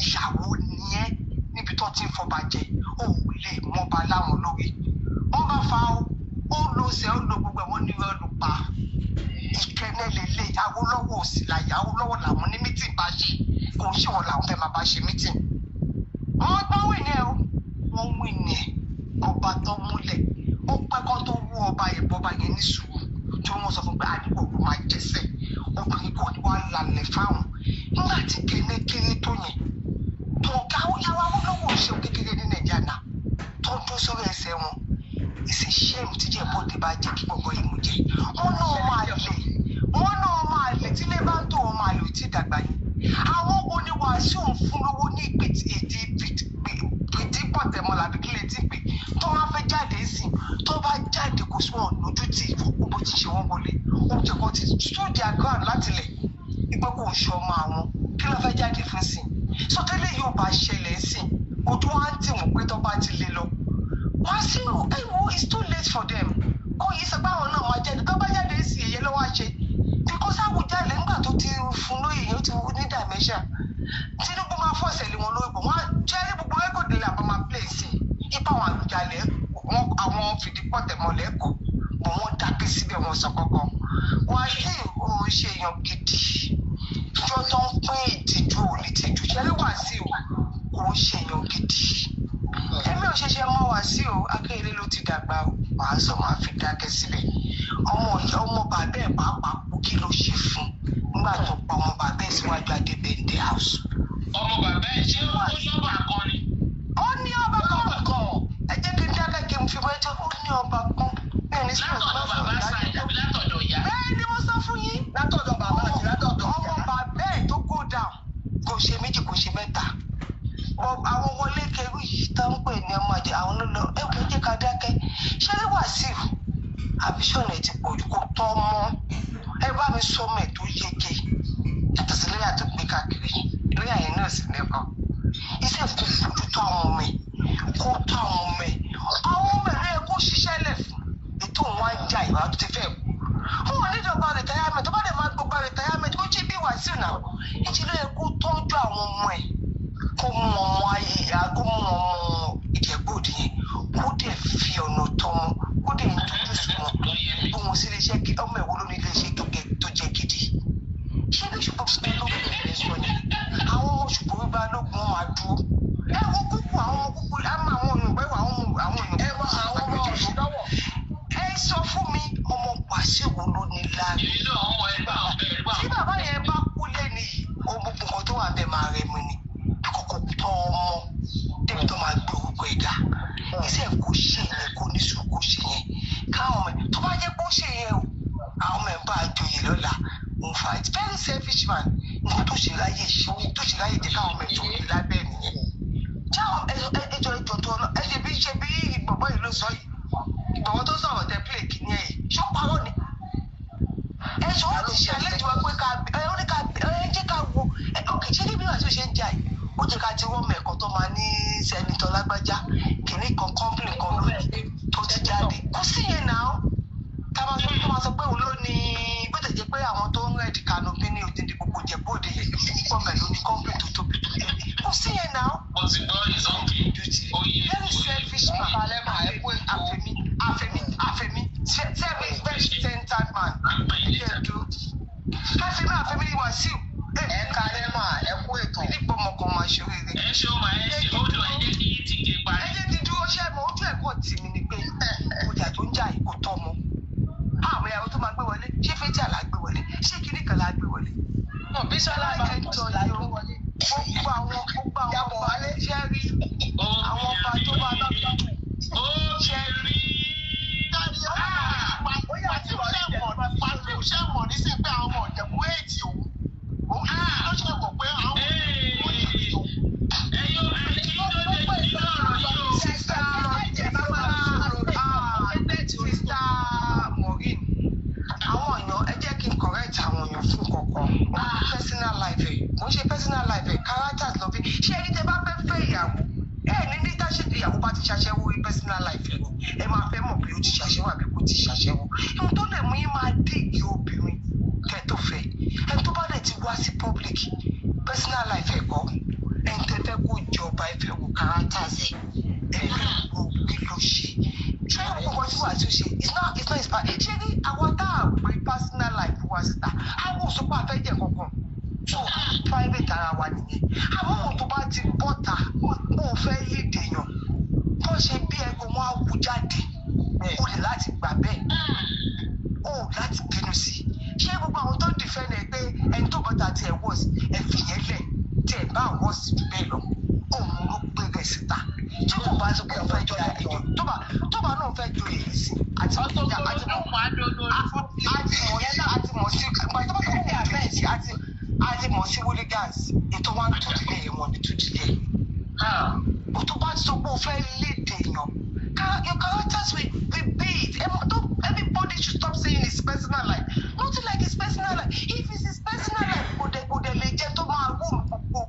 ìyàwó nìyẹn níbi tó ti ń fọba jẹ, ó lè mọba láwọn lórí. Wọn bá fa ó lo ṣe ó lo gbogbo ẹ̀, wọ́n ní wọ́n ló pa Ìkẹ́nẹ́ lélẹ̀. Awólọ́wọ̀ òsì láyé, Awólọ́wọ̀ làwọn ní meeting bá ṣe, kò ń ṣèwọ̀n làwọn fẹ́ máa bá ṣe meeting. Wọ́n gbọ́ wìn ní ẹ o, wọ́n wìn ní ẹ. Ọba tó múlẹ̀, ó pẹ́ kọ́ tó wú ọba yẹn, bọ́ba yẹn ní sùúrù tí wọ́n sọ fún pé àdìgbò ló máa jẹsẹ̀, obìnrin kò ní wá lálẹ́ fáwọn nígbà tí kẹ́nẹ́ kéré tó yẹn tó káwọ́ yàwó. Awólọ́wọ̀ ṣe kékeré ní Nàìjíríà náà tó ń dún sórí ẹsẹ̀ wọn. It's a shame tí Ìjẹ̀bú-Òde bá jẹ́ kí gbogbo ìmú jẹ. Wọ́n náà máa lè, wọ́n náà máa lè tílé bá ń tó wọn máa lè tí dàgbà yìí. Àwọn wo ni Wàsíù ń fún lówó ní ìpè èdè Kò sí wọn lójú tì fún bó ti ṣe wọ́n wọlé. Oúnjẹ kan ti stood their ground láti lẹ̀ wípé kò ń ṣe ọmọ àwọn. Kí ló fẹ́ jáde fún sí i? So tẹ́lẹ̀ yóò bá ṣẹlẹ̀ sí i, ojú wa ń tì wọ́n pé tó bá ti lè lọ. Wàsíù, ẹ wo, it's too late for them. Kò yí sọ pé àwọn náà máa jáde. Tó bá jáde sí ẹ̀yẹ lọ́wọ́ àṣẹ. Because Awùjalẹ̀ nígbà tó ti fún lóye yẹn, ó ti ní dementia. Tinubu máa fọ̀sẹ̀ lé wọn lórí bọ̀. Wọ́n á jẹ́rí gbogbo record lè àbá máa play sí i. Ipa àwọn Àwùjalẹ̀, wọn àwọn fìdípọ̀tẹ̀mọlẹ̀ kọ̀ bọ̀, wọ́n dákẹ́ síbẹ̀, wọn sọ kankan. Wàsíù ò ṣe èèyàn gidi. Ìjọ tó ń pín ìtìjú ò ní tìjú. Ṣẹ́rí Wàsíù kò ń ṣe èèyàn gidi. Èmi ò ṣẹ̀ṣẹ̀ mọ̀ Wàsíù, Akérèlé ló ti dàgbà o. Màá sọ, màá fi dákẹ́ síbẹ̀. Ọmọ ìyá ọmọ bàbá ẹ̀ pàápàá kú, kí ló ṣe fún nígbà tó pa ọmọ bàbá ẹ̀ síwájú Adébẹ̀ndé house? Ọmọ bàbá ẹ̀, ṣé ó lọ́ba kan ni? Ó ní ọba kan. Ẹ jẹ́ kí n dákẹ́ kí n fi wẹ́jọ́. Ó ní ọba kan. Mi ò ní sọ̀rọ̀ tó Látọ̀dọ̀ bá bàbá sọ̀rọ̀ side dájú. àbí látọ̀dọ̀ ìyá? Bẹ́ẹ̀ ni mo sọ fún yín. Látọ̀dọ̀ bàbá àti látọ̀dọ̀ Ọmọ ìyá. bàbá ẹ̀ tó go down kò ṣe méjì, kò ṣe mẹ́ta. Bọ àwọn wọlé kẹrù yìí tó ń pè ní ọmọ àjẹ, àwọn ló lọ. Ẹ kò jẹ́ ká dákẹ́. Ṣé Wàsíù ambition ẹ̀ ti pọ̀ jù, kó tọ́ mọ́. Ẹ bá mi sọ ọmọ ẹ̀ tó yege yàtọ̀ sí lóyà tó gbé káàkiri, lóyà yẹn náà sì lẹ́kọ̀ọ́ iṣẹ́ kò fojú tó àwọn ọmọ ẹ̀, kó tó àwọn ọmọ ẹ̀. Àwọn ọmọ ẹ̀ ló yẹ kó ṣiṣẹ́ lẹ̀ fún. Ètò òun á já ìwà tó ti fẹ́ kú fún wọn nídọ̀gba retirement. Tó bá dẹ̀ máa gbogbo retirement, ó jí bí Wàsíù náà ìjì ló yẹ kó tọ́jú àwọn ọmọ ẹ̀, kó mú ọmọ ayé ìyá, kó mú ọmọ Ìjẹ̀bú-Òde yẹn, kó dẹ̀ fi ọ̀nà tọ́ wọn, kó dẹ̀ introduce wọn bí wọn sí iléeṣẹ́. Kí ọmọ ẹ̀wọ́ ló ní iléeṣẹ́ tó jẹ́ gidi? Ṣé bí ṣùgbọ́n balógun lè sọ ni àwọn ọmọ ṣùgbọ́n balógun wọn máa dúró. Ẹ wo kúkú àwọn ọmọ kúkú á máa àwọn òyìnbó, ẹ wọ àwọn ọmọ àwọn òyìnbó. Ẹ mọ àwọn ọmọ Òṣùdọ́wọ̀. Ẹ sọ fún mi, ọmọ Wàsíù wo ló ní láàrin? Èmi náà ọmọ ẹgbẹ́ àwọn ẹgbẹ́ Tí àwọn. bàbá yẹn bá kú lẹ́nu yìí, ohun gbogbo nǹkan tó wà bẹ́ẹ̀ máa rẹ̀ mú ni bí kòkó tọ́ ọmọ débi tó máa gbé orúkọ ẹ̀ ga. Iṣẹ́ kò ṣe yẹn, kò ní sùn, kò ṣe yẹn káwọn ọmọ ẹ̀ tó bá jẹ́ kó ṣe yẹn o, àwọn ọmọ ẹ̀ bá a joyè lọ́la. Òun fa it very selfish man. Nǹkan tó ṣe láyé ṣe, tó ṣe láyé jẹ́ káwọn ọmọ ẹ̀ joyè lábẹ́ nìyẹn. Jáwọn ẹjọ ẹjọ tó lọ, ẹ ṣe bí ṣe bí ìgbọ̀ngbọ̀n yìí ló sọ yìí, ìgbọ̀ngbọ̀n tó sọ̀rọ̀ tẹ plé kìíní ẹ̀ yìí, ṣó parọ́ ni? Ẹ sọ wọn ti ṣe àlejò wa pé ká ẹ ó ní ká ẹ jẹ́ ká wo ẹ. Ok, ṣé níbi wàá tó ṣe ń jà yìí, ó jẹ́ ká ti wọ́n mẹ́ẹ̀kan tó máa ní senator lágbájá kìíní kan, company kan lónìí tó ti jáde? Kò sí yẹn náà. Ká máa sọ, tó máa sọ pé òun ló ní, bó tẹ̀ jẹ́ pé àwọn tó ń rẹ̀dì canopy ní òdìdí gbogbo Ìjẹ̀bú-Òde yẹn pọ̀ mẹ́ ló ní company tó tóbi tó yẹ. Kò sí yẹn náà. Mo ti gbọ́ ìsọ́nkì. Oyè Very selfish man. Kalẹ́ máa ẹ kú ètò. Àfẹ̀mí àfẹ̀mí àfẹ̀mí, selfish, very centered man. Ẹ dúró, àfẹ̀mí àfẹ̀mí ni Wàsíù. Ẹ kalẹ́ máa ẹ kú ètò. Nípa ọmọ kan máa ṣe oríire. Ẹ ṣe ó máa ẹ ṣe ó dùn, ẹ jẹ́ kí tíkè parí. Ẹ jẹ́ ti dúró. Ṣẹ́ mọ ojú ẹ̀kọ́ tì mí ni pé ọjà tó ń jà yìí kò tọ́ mọ́. Àwọn ìyàwó tó máa gbé wọlé, ṣé fẹ́tí àlá gbé wọlé, ṣé kinní kan lá gbé wọlé? Bísọ́lá bá ń tọ́ la gbé wọlé. Gbogbo àwọn Yàbọ̀ ọba wálé. ṣẹ́ rí àwọn ọba tó bá bá Ó rí. Wàsíù ṣe mọ̀ nísìnyí pé àwọn ọmọ Ìjẹ̀bú èjì òun. Òun ló ṣe mọ̀ pé àwọn ọmọ Ìjẹ̀bú èjì òun. Ẹ̀yin obìnrin, kí ló dé nínú ọ̀rọ̀ yìí o? Sister Sister Maureen, àwọn èèyàn, ẹ jẹ́ kí n correct àwọn èèyàn fún kankan. Personal life ẹ̀ kò ń ṣe personal life ẹ̀, characters lọ fi ṣé. Ẹni tẹ́ bá fẹ́ fẹ́ ìyàwó, ẹ ní táṣe ìyàwó bá ti ṣaṣẹ́wó rí, personal life ẹ̀ ẹ máa fẹ́ mọ̀ bí ó ti ṣaṣẹ́wó àbí kò ti ṣaṣẹ́wó. Ohun tó lè mú yín máa díìgì obìnrin kẹ́ tó fẹ́, ẹni tó bá dẹ̀ ti wá sí public, personal life ẹ̀ kọ́. Ẹni tẹ́ fẹ́ kó jọba, ẹ fẹ́ wo characters ẹ̀, ẹ fẹ́ wo kí ló ṣe. Ṣé gbogbo tí wàá tún ṣe, it's not his part. Ṣé ní àwọn tá a gbé personal life wa síta, àwọn òṣùpá àfẹ́jẹ̀ kankan so private ara wa nìyẹn. Àwọn ohun tó bá ti bọ́ta bó o fẹ́ lead èèyàn tó ṣe bí ẹgbẹ́ wọn á wú jáde, o lè láti gbà bẹ́ẹ̀, o láti bínú sí i. Ṣé gbogbo àwọn tó ń defend ẹ pé ẹni tó bọ́ta tiẹ̀ wọ́ọ̀sì, ẹ fìyẹn lẹ̀, tí ẹ bá wọ́ọ̀sì jù bẹ́ẹ̀ lọ, òun ló gbé rẹ̀ síta. Tí kò bá sọ pé òun fẹ́ jọ ìjọ tó bá náà fẹ́ jọ èyí sí àti àti mọ̀ àti mọ̀ sí àti mọ̀ sí ìgbà tó bá tó kọ̀ bẹ́ẹ̀ sí àti mọ̀ sí hooligans ètò wa ń tún tilẹ̀ yẹn, wọn ní tún tilẹ̀. O tó bá sọ pé o fẹ́ léde èèyàn ká Your characters will be it. Don't, everybody should stop saying his personal life. Nothing like his personal life. If it's his personal life, kò dẹ̀ lè jẹ́ tó máa rule gbogbo.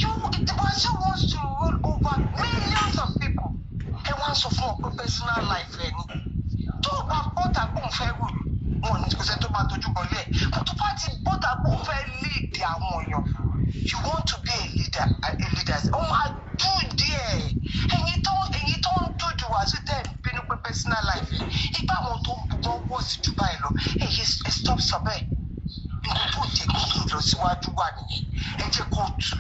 You, the Wasiu wants to rule over millions of people. Ẹ wá ń sọ fún ọ pé personal life ẹ ni. Tó o bá bọ́tà kó n fẹ́ rule, wọn ní kò sẹ́ni tó máa tójú bọ̀lẹ́ ẹ̀. Kò tó bá ti bọ́tà kó n fẹ́ lead àwọn èèyàn. You want to be a leader, a leader. Ó máa dùn díẹ̀. Ẹ̀yin tó ń dúdú wá sí tẹ̀ ń bínú pé personal life ẹ̀. Ipá àwọn tó ń bugbọ́n wọ̀ sí jù báyìí lọ. Ẹ̀yin ẹ stop sọ bẹ́ẹ̀. Nǹkan tó jẹ́ kí ìlọsíwájú wà nìyẹn. Ẹ jẹ́ kó tù.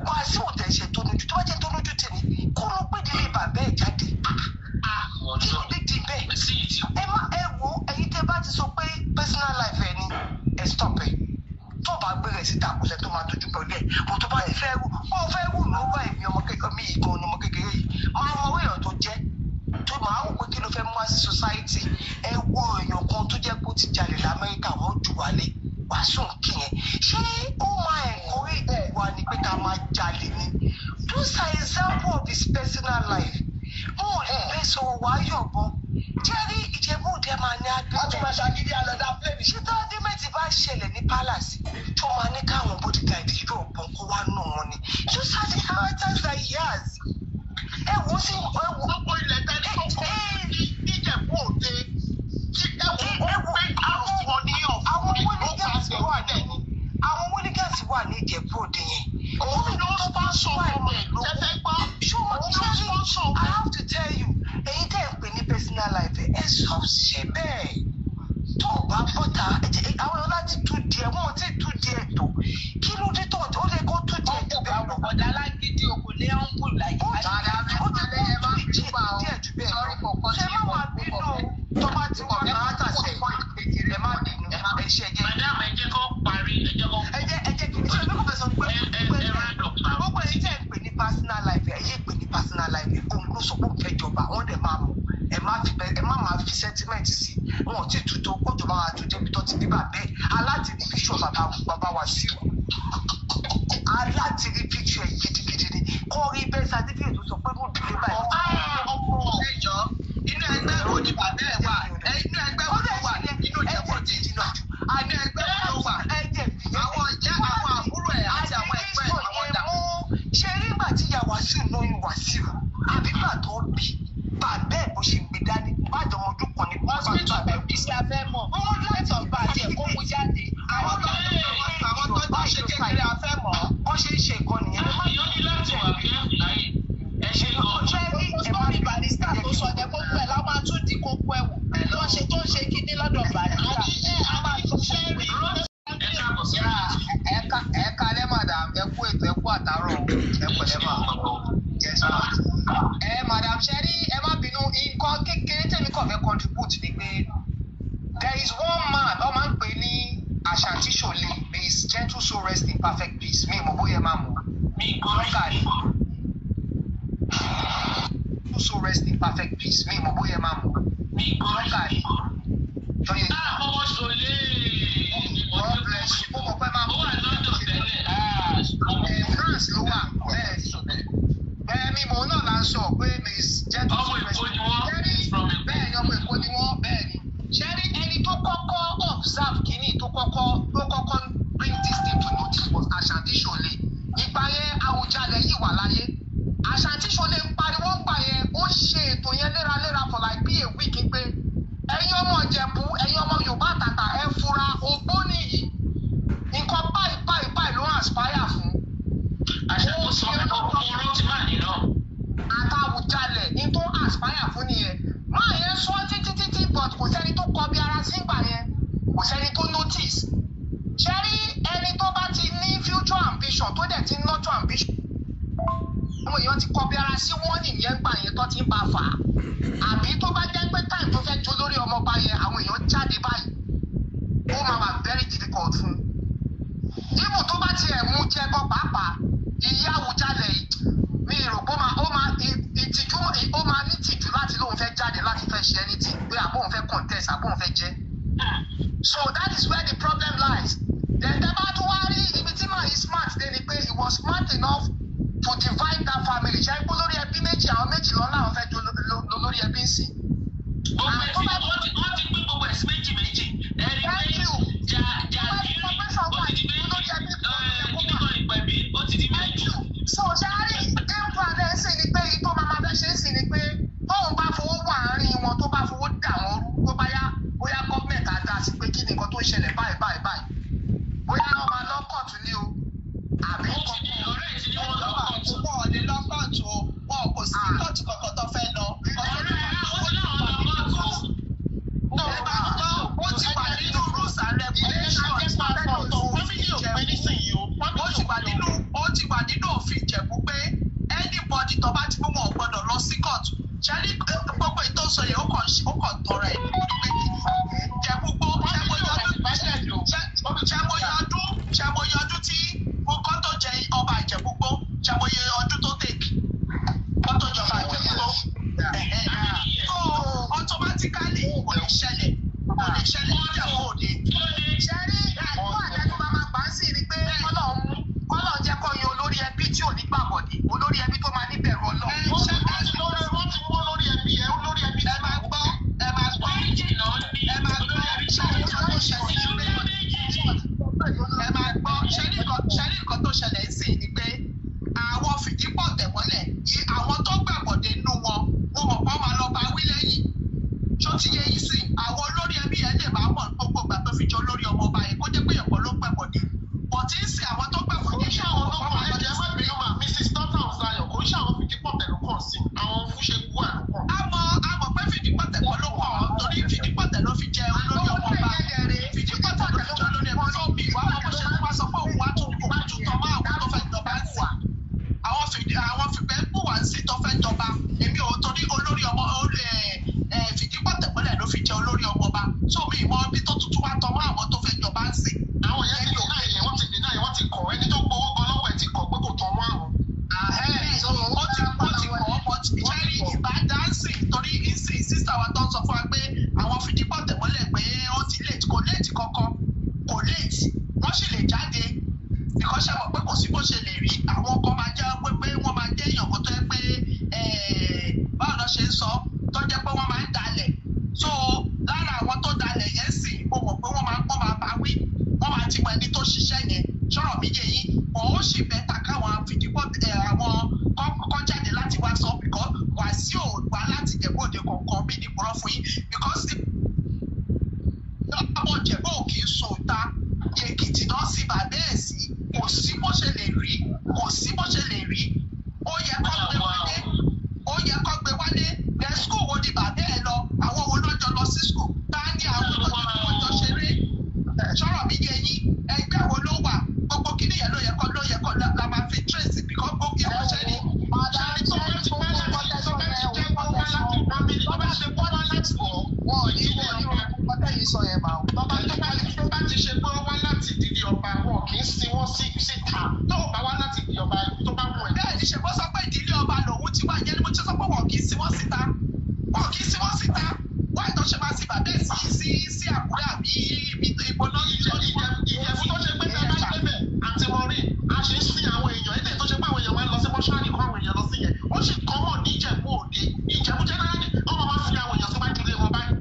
Wàsíù tẹ̀ ṣe tó lójú. Tó bá jẹ́ tó lójú tì ní, kó ló gbé ìdílé bàbá ẹ̀ jáde. Kí ló dé di bẹ́ẹ̀? Ẹ má ẹ wo ẹ̀yin tẹ́ bá ti sọ pé personal life ẹ ni, ẹ stop ẹ. Tó bá gbé rẹ̀ síta, kò sẹ́ni tó máa tójú pẹ̀lú ẹ̀. Mo tó bá fẹ́ rú, ó fẹ́ rú ló bá èmi ọmọ kékeré mi yìí gan ni ọmọ kékeré yìí. Máa mọ owó èèyàn tó jẹ́. Tó máa wò pé kí ló fẹ́ mú wá sí society. Ẹ wo èèyàn kan tó jẹ́ pé ó ti jalè l'Amẹ́ríkà, wọ́n jù wálé. Wàásù ń kí yẹn. Ṣé ó máa encourage wa ni pé ká máa jalè ni? Those are example of his personal life. Mo ò lè fẹ́ sọ wàá yọ̀bọ. Jẹ́rí Ìjẹ̀bú Òde máa ní Wọ́n tún máa ṣàgídí àlọ́dá plane. Ṣé tó argument bá ṣẹlẹ̀ ní palace, tó máa ní káwọn bodyguard yóò bọ̀n kó wá nù wọn ni? Those are the characters that he has. Ẹ wo sí ẹ wo. Gbogbo ilẹ̀ tẹ́lẹ̀ tó kọ́ ní Ìjẹ̀bú Òde tí ẹ wò ó pé àrùn wọn ní ọ̀fun Àwọn ní ó hooligans gbà wà ní àwọn hooligans wà ní Ìjẹ̀bú Òde yẹn. Òun ló sponsor ọmọ ẹ̀ tẹ́fẹ́ gbọ́. Ṣùgbọ́n Òun ló sponsor I have to tell you, ẹ̀yin tẹ́ ẹ̀ ń pè ní personal life, ẹ sọ ṣe bẹ́ẹ̀. Tó o bá bọ́ta, àwọn èèyàn láti tú díẹ̀, wọ́n ò tí ì tú díẹ̀ tó. Kí ló dé tó ó lè kó tú díẹ̀ jù bẹ́ẹ̀ lọ? Ọ̀dà alágídí o kò lé ọ̀npù láyé. Ó ti ó ti kó tú ìjẹ́ díẹ̀ jù bẹ́ẹ̀ lọ. Ṣé má máa bínú tó bá ti wà káàtà sẹ̀? Ẹ má bínú, ẹ ṣe ẹjẹ́. Madam, ẹ jẹ́ kó parí, ẹ jẹ́ kó. Ẹ jẹ́ kí ṣe kò fẹ́ sọ pé Ẹ round up now. gbogbo ẹ̀yin tẹ́ ń pè ní personal life, ẹ yé pè ní personal life. Òun ló sọ pé òun fẹ́ jọba, wọ́n dẹ̀ máa mọ̀. Ẹ má fi ẹ má máa fi sentiment sí. Wọn ò tí ì tutù kó tó máa tún débi tó ti bí bàbẹ́ aláti ní píṣọ bàbá bàbá Wàsíù. Aláti rí píṣọ ẹ gidigidi ni kó rí bẹ́ẹ̀ certificate tó sọ pé mo dìde báyìí. Ẹ jọ, inú ẹgbẹ́ wo ni bàbá ẹ̀ wà? Inú ẹgbẹ́ wo ló wà? Inú Ìjẹ̀bú Òde. Inú ẹgbẹ́ wo ló wà? Ẹ jẹ́ Àwọn ìyá, àwọn àbúrò ẹ̀ àti àwọn ẹgbẹ́ ẹ̀, àwọn dà. Ṣe rí ìgbà tí ìyá Wàsíù lóyún Wàsíù, àbí ìgbà tó bí bàbá ẹ̀ bó ṣe gbé dání bàjọ́ ọmọ ojú kan ní Hospital bàbá ẹ̀. bẹ̀rẹ̀ sí afẹ́ mọ̀. Date of birth ẹ̀ kó mú jáde. Àwọn tó ṣe kékeré afẹ́ mọ̀. Bọ́n ṣe ń ṣe nǹkan nìyẹn. Ẹ má Èèyàn ní láti wà careful láyé. Ẹ ṣe gan. ṣe rí Gbogbo ẹ má story Barrister tó sọ yẹn, gbogbo ẹ̀ la máa tún di kókó ẹ̀ wò. Tó ń ṣe kíní lọ́dọ̀ Barrister. A máa tún ṣe rí. Ẹ káàbọ̀ sí Ẹ kalẹ́, madam. Ẹ kú ètò, ẹ kú àtàárọ̀ o. Ẹ pẹ̀lẹ́ mà. Yes ma. Ẹ madam, ṣe rí, ẹ má bínú, nǹkan kékeré tèmi kàn fẹ́ contribute ni pé there is one man wọ́n máa ń pè ní Ashanti Ṣòlè. May his gentle soul rest in perfect peace. Mi ò mọ̀ bóyá ẹ máa mọ̀. Mi gbọ́ rí. Blogger ni. Soul rest in perfect peace. Mi ò mọ̀ bóyá ẹ máa mọ̀. Mi gbọ́ rí. Blogger ni. Jọyè. Ah, ọmọ Ṣòlè. God bless you. Mo mọ̀ pé máa Ó wà London tẹ́lẹ̀. Ah, mo mọ̀. Ẹ France ló wà bẹ́ẹ̀. Bẹ́ẹ̀ mi mò ń náà là ń sọ pé miss gentle. Ọmọ Èkó ni wọ́n. From Èkó. Bẹ́ẹ̀ ni, ọmọ Èkó ni wọ́n, bẹ́ẹ̀ ni. Ṣẹ́rí ẹni tó kọ́kọ́ observe kínní, tó kọ́kọ́ bring this thing to notice was Ashanti Ṣòlè. Ìgbà yẹn Àwùjalẹ̀ yìí wà láyé. Ashanti Ṣòlè ń pariwo ń gbà yẹn, ó ṣe ètò yẹn léraléra for like be a week pé ẹ̀yin ọmọ Ìjẹ̀bú, ẹ̀yin ọmọ Yorùbá àtàtà, ẹ fura, ògbóni yìí, nǹkan báyìí báyìí báyìí ló ń aspire fún. Àṣà tó sọ mo rántí máa nínú. Àtàwùjalẹ̀ ní tó aspire fún nìyẹn. Máa yẹn sọ títí títí, but kò sẹ́ni tó kọ bí ara sígbà yẹn, kò sẹ́ni tó notice. Ṣé rí ẹni tó bá ti ní future ambition, tó dẹ̀ ti nurture ambition, àwọn èèyàn ti kọ bí ara sí wọ́n nìyẹn gbà yẹn tó ti ń bá fà á, àbí tó bá jẹ́ pé time tó fẹ́ jó lórí ọmọọba yẹn, àwọn èèyàn jáde báyìí, ó máa wà very difficult fún un. Even tó bá tiẹ̀ mú jẹ gan pàápàá, ìyá Àwùjalẹ̀ yìí, mi rò pé ó máa ìtìjú, ó máa ní tìjú láti lóun fẹ́ jáde láti fẹ́ ṣe anything pé àbóun fẹ́ contest, àbóun fẹ́ jẹ́. So that is where the problem lies. Then tẹ́ bá tún wá rí ibi tí màá yí smart dé ni pé he was smart enough to divide that family. Ṣe é pé lórí ẹbí méjì, àwọn méjì lọ láwọn fẹ́ jó. olórí ẹbí ń sìn. Gbogbo ẹ̀sìn wọ́n ti pín gbogbo ẹ̀sìn méjì méjì. Ẹ̀rí pé Jàgírì ó ti di méjì. Kíní kan Ìpẹ̀bí ó ti di méjì. So ṣáárì game plan ẹ̀ sì ni pé ìtò máa máa fẹ́ ṣe é sì ni pé tóun bá fowó wà àárín wọn, tó bá fowó dà wọ́n rú, tó bá yá bóyá gọ́ọ̀mẹ̀ntì á dá sí pé kí ni nǹkan tó ń ṣẹlẹ̀ báyìí báyìí báyìí, bóyá wọ́n máa lọ kóòtù ní o àbí Ó ti di ọ̀rẹ́ ẹ̀ ti ní wọ́n lọ kóòtù. Wọn ò lè lọ kóòtù o, wọn kò sí kóòtù kankan tó fẹ́ lọ. Ọ̀rẹ́ ẹ̀ ó ti láwọn lọ kóòtù o. Ẹ máa gbọ́, ó ti wà nínú rules and regulations Family ò pé nísìnyí o. ó ti wà nínú ó ti wà nínú òfin Ìjẹ̀bú pé anybody tó bá ti mú wọn ò gbọ́dọ̀ lọ sí court. Ṣẹ́rí gbogbo ètò sọ yẹn, ó kàn tọrọ ẹ̀ ní pé kí Ìjẹ̀bú gbó. Ṣẹ́mọye ọdún tí kọ́ tó jẹ ọba Ìjẹ̀bú gbó, ṣẹ́mọye ọdún tó tèkì kọ́ tó jọba Ìjẹ̀bú gbó. So automatically kò lè ṣẹlẹ̀, kò lè ṣẹlẹ̀ níjàmbá òde. Ṣẹ́rí ẹ̀kọ́ àtẹ́tù máa máa gbà ń sì ni pé kọ́lọ́n jẹ́ kó yan olórí ẹbí tí ò ní gbàbọ̀dé, olórí ẹbí tó máa níbẹ̀rù Ọlọ́run. Wọ́n ti mú olórí ẹbí ẹ, olórí ẹbí Ẹ máa gbọ́, ẹ máa gbọ́, Méjì náà ní ẹ máa gbọ́. Ṣẹ́rí nǹkan tó ṣẹlẹ̀ ní pé ẹ máa gbọ́, ṣẹ́rí nǹkan tó ṣẹlẹ̀ ń sìn ni pé àwọn fìdípọ̀ tẹ̀mọ́lẹ̀ yìí, àwọn tó gbàbọ̀dé nínú wọn, mo mọ̀ pé wọ́n máa lọ bá wí lẹ́yìn. Tó ti yẹ yìí sìn, àwọn olórí ẹbí yẹn lè máa mọ̀ gbogbo ìgbà tó fi jẹ olórí ọmọ ọba yẹn, kó jẹ́ pé èèyàn kan ló gbàbọ̀dé, bọ̀tí ń sìn àwọn tó gbàbọ̀dé Kò ń ṣe àwọn tó kàn, ẹ̀jẹ̀ má bínú mà, Mrs. Norton Zayo, kò ń ṣe àwọn fìdípọ̀ tẹ̀lú kàn sí, àwọn fúnṣekú wà ló kàn. A mọ̀ pé fìdípọ̀tẹ̀ kọ́ ló kàn án, torí fìdípọ̀tẹ̀ ló fi jẹ olórí ọmọ ọba, fìdípọ̀tẹ̀ ló fi jẹ olórí ẹbí tó bí wàá mọ̀ bó ṣe wá sọ pé òun wá tún òun tún tọ́ mọ́ àwọn tó fẹ́ jọba ń sìn. Àwọn fìdí àwọn fìgbẹ́ kù wá ń sìn tó fẹ́ jọba, èmi ò torí olórí ọmọ fìdípọ̀tẹ̀ mọ́lẹ̀ ló fi jẹ olórí ọmọ ọba, tó mi ìmọ̀ ibi tó tuntun wá tọ́ mọ́ àwọn tó fẹ́ jọba ń sìn. Àwọn yẹn ti deny ẹ̀, wọ́n ti deny ẹ̀, wọ́n ti kọ̀, ẹni tó gbowó gan lọ́wọ́ ẹ̀ ti kọ̀ pé kò tọ́ mọ́ àwọn. Ó ti kọ́ but jerry ìbá dáńsì torí ìsìn sísá wa tó ń sọ fún wa pé àwọn fìdípọ̀tẹ̀ mọ́lẹ̀ pé ó ti late, kò late kankan, kò late, wọ́n sì lè jáde because ṣe mọ̀ pé kò sí bó ṣe lè rí, àwọn kan máa jẹ́ pé wọ́n máa jẹ́ èèyàn kan tó yẹ pé báwo lọ ṣe ń sọ tó jẹ́ pé wọ́n máa ń dalẹ̀. So lára àwọn tó dalẹ̀ yẹn sì, mo mọ̀ pé wọ́n máa bá wí, wọ́n máa ti mọ ẹni tó ṣiṣẹ́ yẹn. Sọ̀rọ̀ mi yé yín? Bọ̀ ó sì bẹ́ta káwọn fìdípọ̀ àwọn kọ́ jáde láti wá sọ because Wàsíù wá láti Ìjẹ̀bú Òde kọ̀ọ̀kan bí ní purọ́ fún yín because ọmọ Ìjẹ̀bú ò kì í sùn ta, Èkìtì náà sì bàbá ẹ̀ sí. Kò sí bó ṣe lè rí, kò sí bó ṣe lè rí. Ó yẹ kó gbé wálé, ó yẹ kó gbé wálé. Ẹ school wo ni bàbá ẹ lọ? Àwọn wo lọ́jọ́ lọ sí school? Ta ni àwọn tó ti wọ́n jọ ṣeré? Sọ̀rọ̀ mi yé yín? Ẹgbẹ́ wo ló wà? Gbogbo kíní yẹn ló yẹ kó la máa fi trace because gbogbo yẹn wọ́n ṣe ní. Ṣáàrí tó bá ti wá láti tó bá ti jẹ́ pé wá láti family, tó bá ṣe pé wá láti Wọn ò ní wọn ò ní wọn tẹ́yìn sọ yẹn máa. tó bá tó bá tó bá ti ṣe pé wá láti ìdílé ọba, wọn kì í sin wọ́n sí síta, tó bá wá láti ìdílé ọba tó bá wù ẹ́. Bẹ́ẹ̀ ni, ṣe bó sọ pé ìdílé ọba lòun ti wá yẹn ni mo ti sọ pé wọn kì í sin wọ́n síta, wọn kì í sin wọ́n síta. Wáyé tó ṣe máa sin bàbá ẹ̀ sí Àkúrẹ́ àbí ibi ìbò náà ní ìjọ Ìjẹ̀bú tó ṣe pé tá a bá débẹ̀ àti mọ̀rí, a ṣe ń sin àwọn èèyàn ilé tó ṣe pé àwọn èèyàn máa ń lọ sí mọ́ṣúárì kó àwọn èèyàn lọ sí yẹn, ó sì kọ́ mọ̀ ní Ìjẹ̀bú Òde. Ìjẹ̀bú generally wọ́n máa ń sin àwọn èèyàn síwájú ilé wọn báyìí.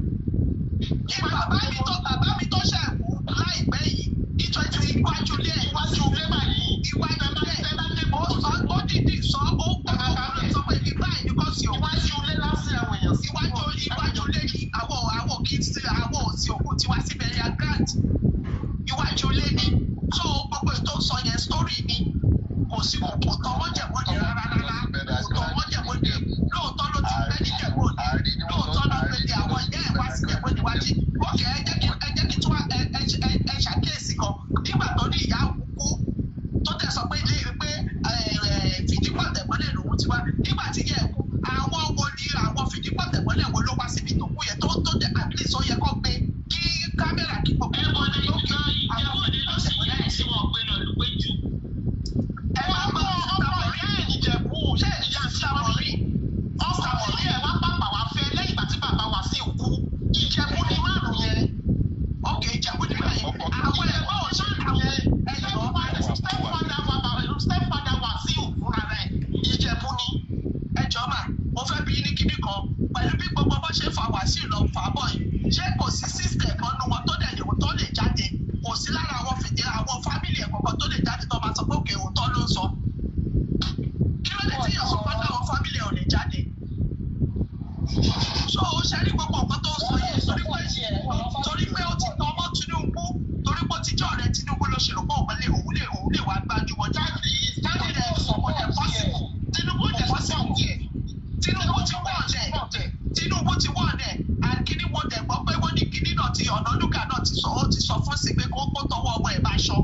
Ní bàbá mi tó ṣe kú láìpẹ́ yìí ní twenty, iwájú ilé ẹ̀, Iwájú ilé báyìí. Iwájú ilé ẹ̀, ó sọ, ó dìdì sọ, ó gbọ́ ó sọ pé ibi báyìí ni kò sí òun. Iwájú ilé lásì àwọn èèyàn sí. Iwájú ilé ni àwọn kì í sí àwọn òsì òkú tiwa sí burial ground, iwájú ilé ni. So gbogbo ètò sọ yẹn, story ni, kò sí, kò tọ́ wọ́n Jẹ̀bú-Òde rárá rárá, kò tọ́ wọ́n Jẹ̀bú-Òde. Lóòótọ́ ló ti pẹ́ ní Jẹ̀bú-Òde, lóòótọ́ ló pé ní àwọn ìyá ẹ̀ wá sí Jẹ̀bú-Òde wájú. Ok, ẹ jẹ́ kí tún wá ẹ ẹ ẹ ẹ ṣàkíyèsí kan nígbà tó ní ìyá kú, tó tẹ̀ sọ pé ilé pé fìdípọ̀tẹ̀mọ́lẹ̀ lòun ti wá. Nígbà tí ìyá ẹ̀ kú, àwọn wo ni àwọn fìdípọ̀tẹ̀mọ́lẹ̀ wo ló wá síbi tó kú yẹn tó tẹ̀? At least ó yẹ kó gbé kí kámẹ́rà kí gbogbo Ẹ̀bọ̀dé Ìjẹ̀bú Òde ló sì yá ẹ̀ sí wọn gbé lọ lùpẹ́jù. Ẹ máa gbọ́, Ọkọ ìyá ẹ̀ nìjẹ̀bú, ṣé ìyá Sàmọ̀rí? Ọkọ ìyá ẹ̀ wá pàpà wá fẹ́ lẹ́yìn ìgbà tí bàbá wa sì kú. Ìjẹ̀bú ni márùn yẹn. Ok, Ìjẹ̀bú ni báyìí. Àwọn ẹ̀gbọ́n ò ṣe àwọn ẹ̀yìn kan tó lè jáde tó máa sọ pé òkè òótọ́ ló ń sọ? Kí ló dé tí èèyàn kan náà àwọn family ẹ̀ ò lè jáde? So ó ṣe rí gbogbo nǹkan tó ń sọ yẹn, torí pé ó ti tọ́ ọmọ Tinubu, torí pé ó ti jọ́ ọ̀rẹ́ Tinubu ló ṣe rò pé òun lè wá gbájúmọ́ jáde. Jáde rẹ̀ kò dẹ̀ possible. Tinubu dẹ̀ possible. Tinubu ti wọ̀ ọ̀dẹ̀. Tinubu ti wọ̀ ọ̀dẹ̀. And kíní mo dẹ̀ gbọ́ pé wọ́n ní kíní náà ti Ọ̀nànúgà náà ti sọ, ó ti sọ fún sí pé kó tọwọ́ ọmọ ẹ̀ bá ṣọ.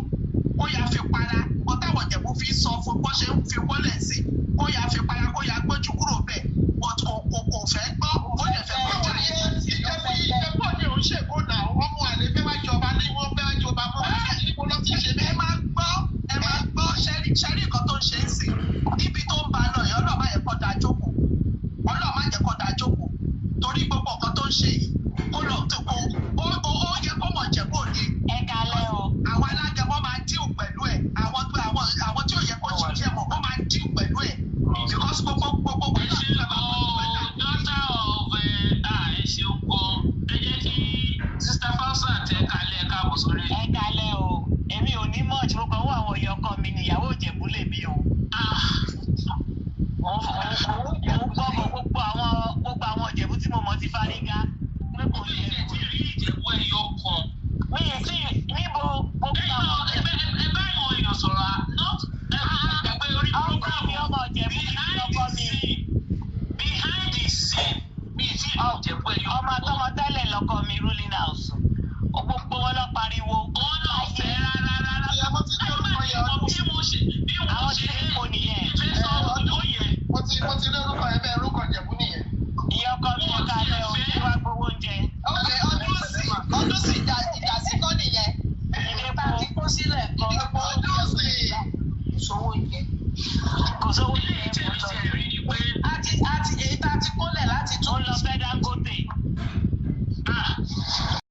Kó yá fi para. Nǹkan táwọn Ìjẹ̀bú fi sọ fún bó ṣe ń fi wọlé sí. Kó yá fi para, kó yá gbójú kúrò bẹ́ẹ̀. But kò fẹ́ gbọ́. Ó dẹ̀ fẹ́ kó jà. Ìjẹ̀bú Òde ò ń ṣèkó náà, ọmọ àlè fẹ́ wá jọba ní wọ́n fẹ́ wá jọba mọ́ níbo ló ti ṣe Ẹ bẹ́ẹ̀. máa gbọ́, ẹ máa gbọ́, ṣẹ́rí nǹkan tó ń ṣe é sí. Níbi tó ń ba lọ yìí, Ọlọ́run má jẹ́ kó dáa jókòó. Ọlọ́run má jẹ́ kó dáa jókòó. Torí gbogbo nǹkan tó ń ṣe yìí, kó lọ tó kó ó yẹ kó mọ̀ Ìjẹ̀bú Òde. Ẹ kalẹ́ o. Àwọn alágẹmọ máa díù pẹ̀lú ẹ̀. Àwọn tí ò yẹ kó ṣiṣẹ́ mọ̀, wọ́n máa díù pẹ̀lú ẹ̀. Because gbogbo Ẹ ṣe gan-an, daughter of ẹ ṣeun gan. Ẹ jẹ́ kí Sister Fausa tẹ kalẹ̀ káàbọ̀ sórí. Ẹ kalẹ́ o. Èmi ò ní much, mo kàn wọ àwọn ìyá ọkọ mi ní ìyàwó Ìjẹ̀bú lèmi o. Mo ń gbọ́ mọ gbogbo àwọn Ìjẹ̀bú tí mo mọ̀ ti fárígá. Pé kò Mi yẹ ì tí rí Ìjẹ̀bú ẹyọ kan. Mi ì tí níbo gbogbo Ẹ àwọn ẹ bá àwọn èèyàn sọ̀rọ̀ à not ẹ gbàgbé orí ọkọ program. mi, ọmọ Ìjẹ̀bú kì í ọkọ mi. Behind the scene, mi ì tí rí Ìjẹ̀bú ẹyọ Ọmọ àtọmọ tẹ́lẹ̀ lọkọ mi ruling house. Gbogbo wọn lọ pariwo. Wọn náà fẹ́ rárá rárá. Ìyá mo ti rí orúkọ yẹn ọdún. Bí mo ṣe bí mo Àwọn ṣe tí kò nìyẹn. fẹ́ sọ ọdún yẹn. Mo ti rí orúkọ yẹn bẹ́ẹ̀, orúkọ Ìjẹ̀bú nìyẹn. Ìyá ọkọ mi, ẹ kalẹ́ o, kí wàá gbowó oúnjẹ. Ok, ọdún sí ìjà sí kọ́ nìyẹn. Ìdẹ́po Ti kó sílẹ̀ kan. Ọdún sí. Ìṣòwò oúnjẹ. Kò sówó Ilé oúnjẹ. ìtẹ̀mí ti rí ni pé Àti èyí tá a ti kólẹ̀ láti Ó tún lọ fẹ́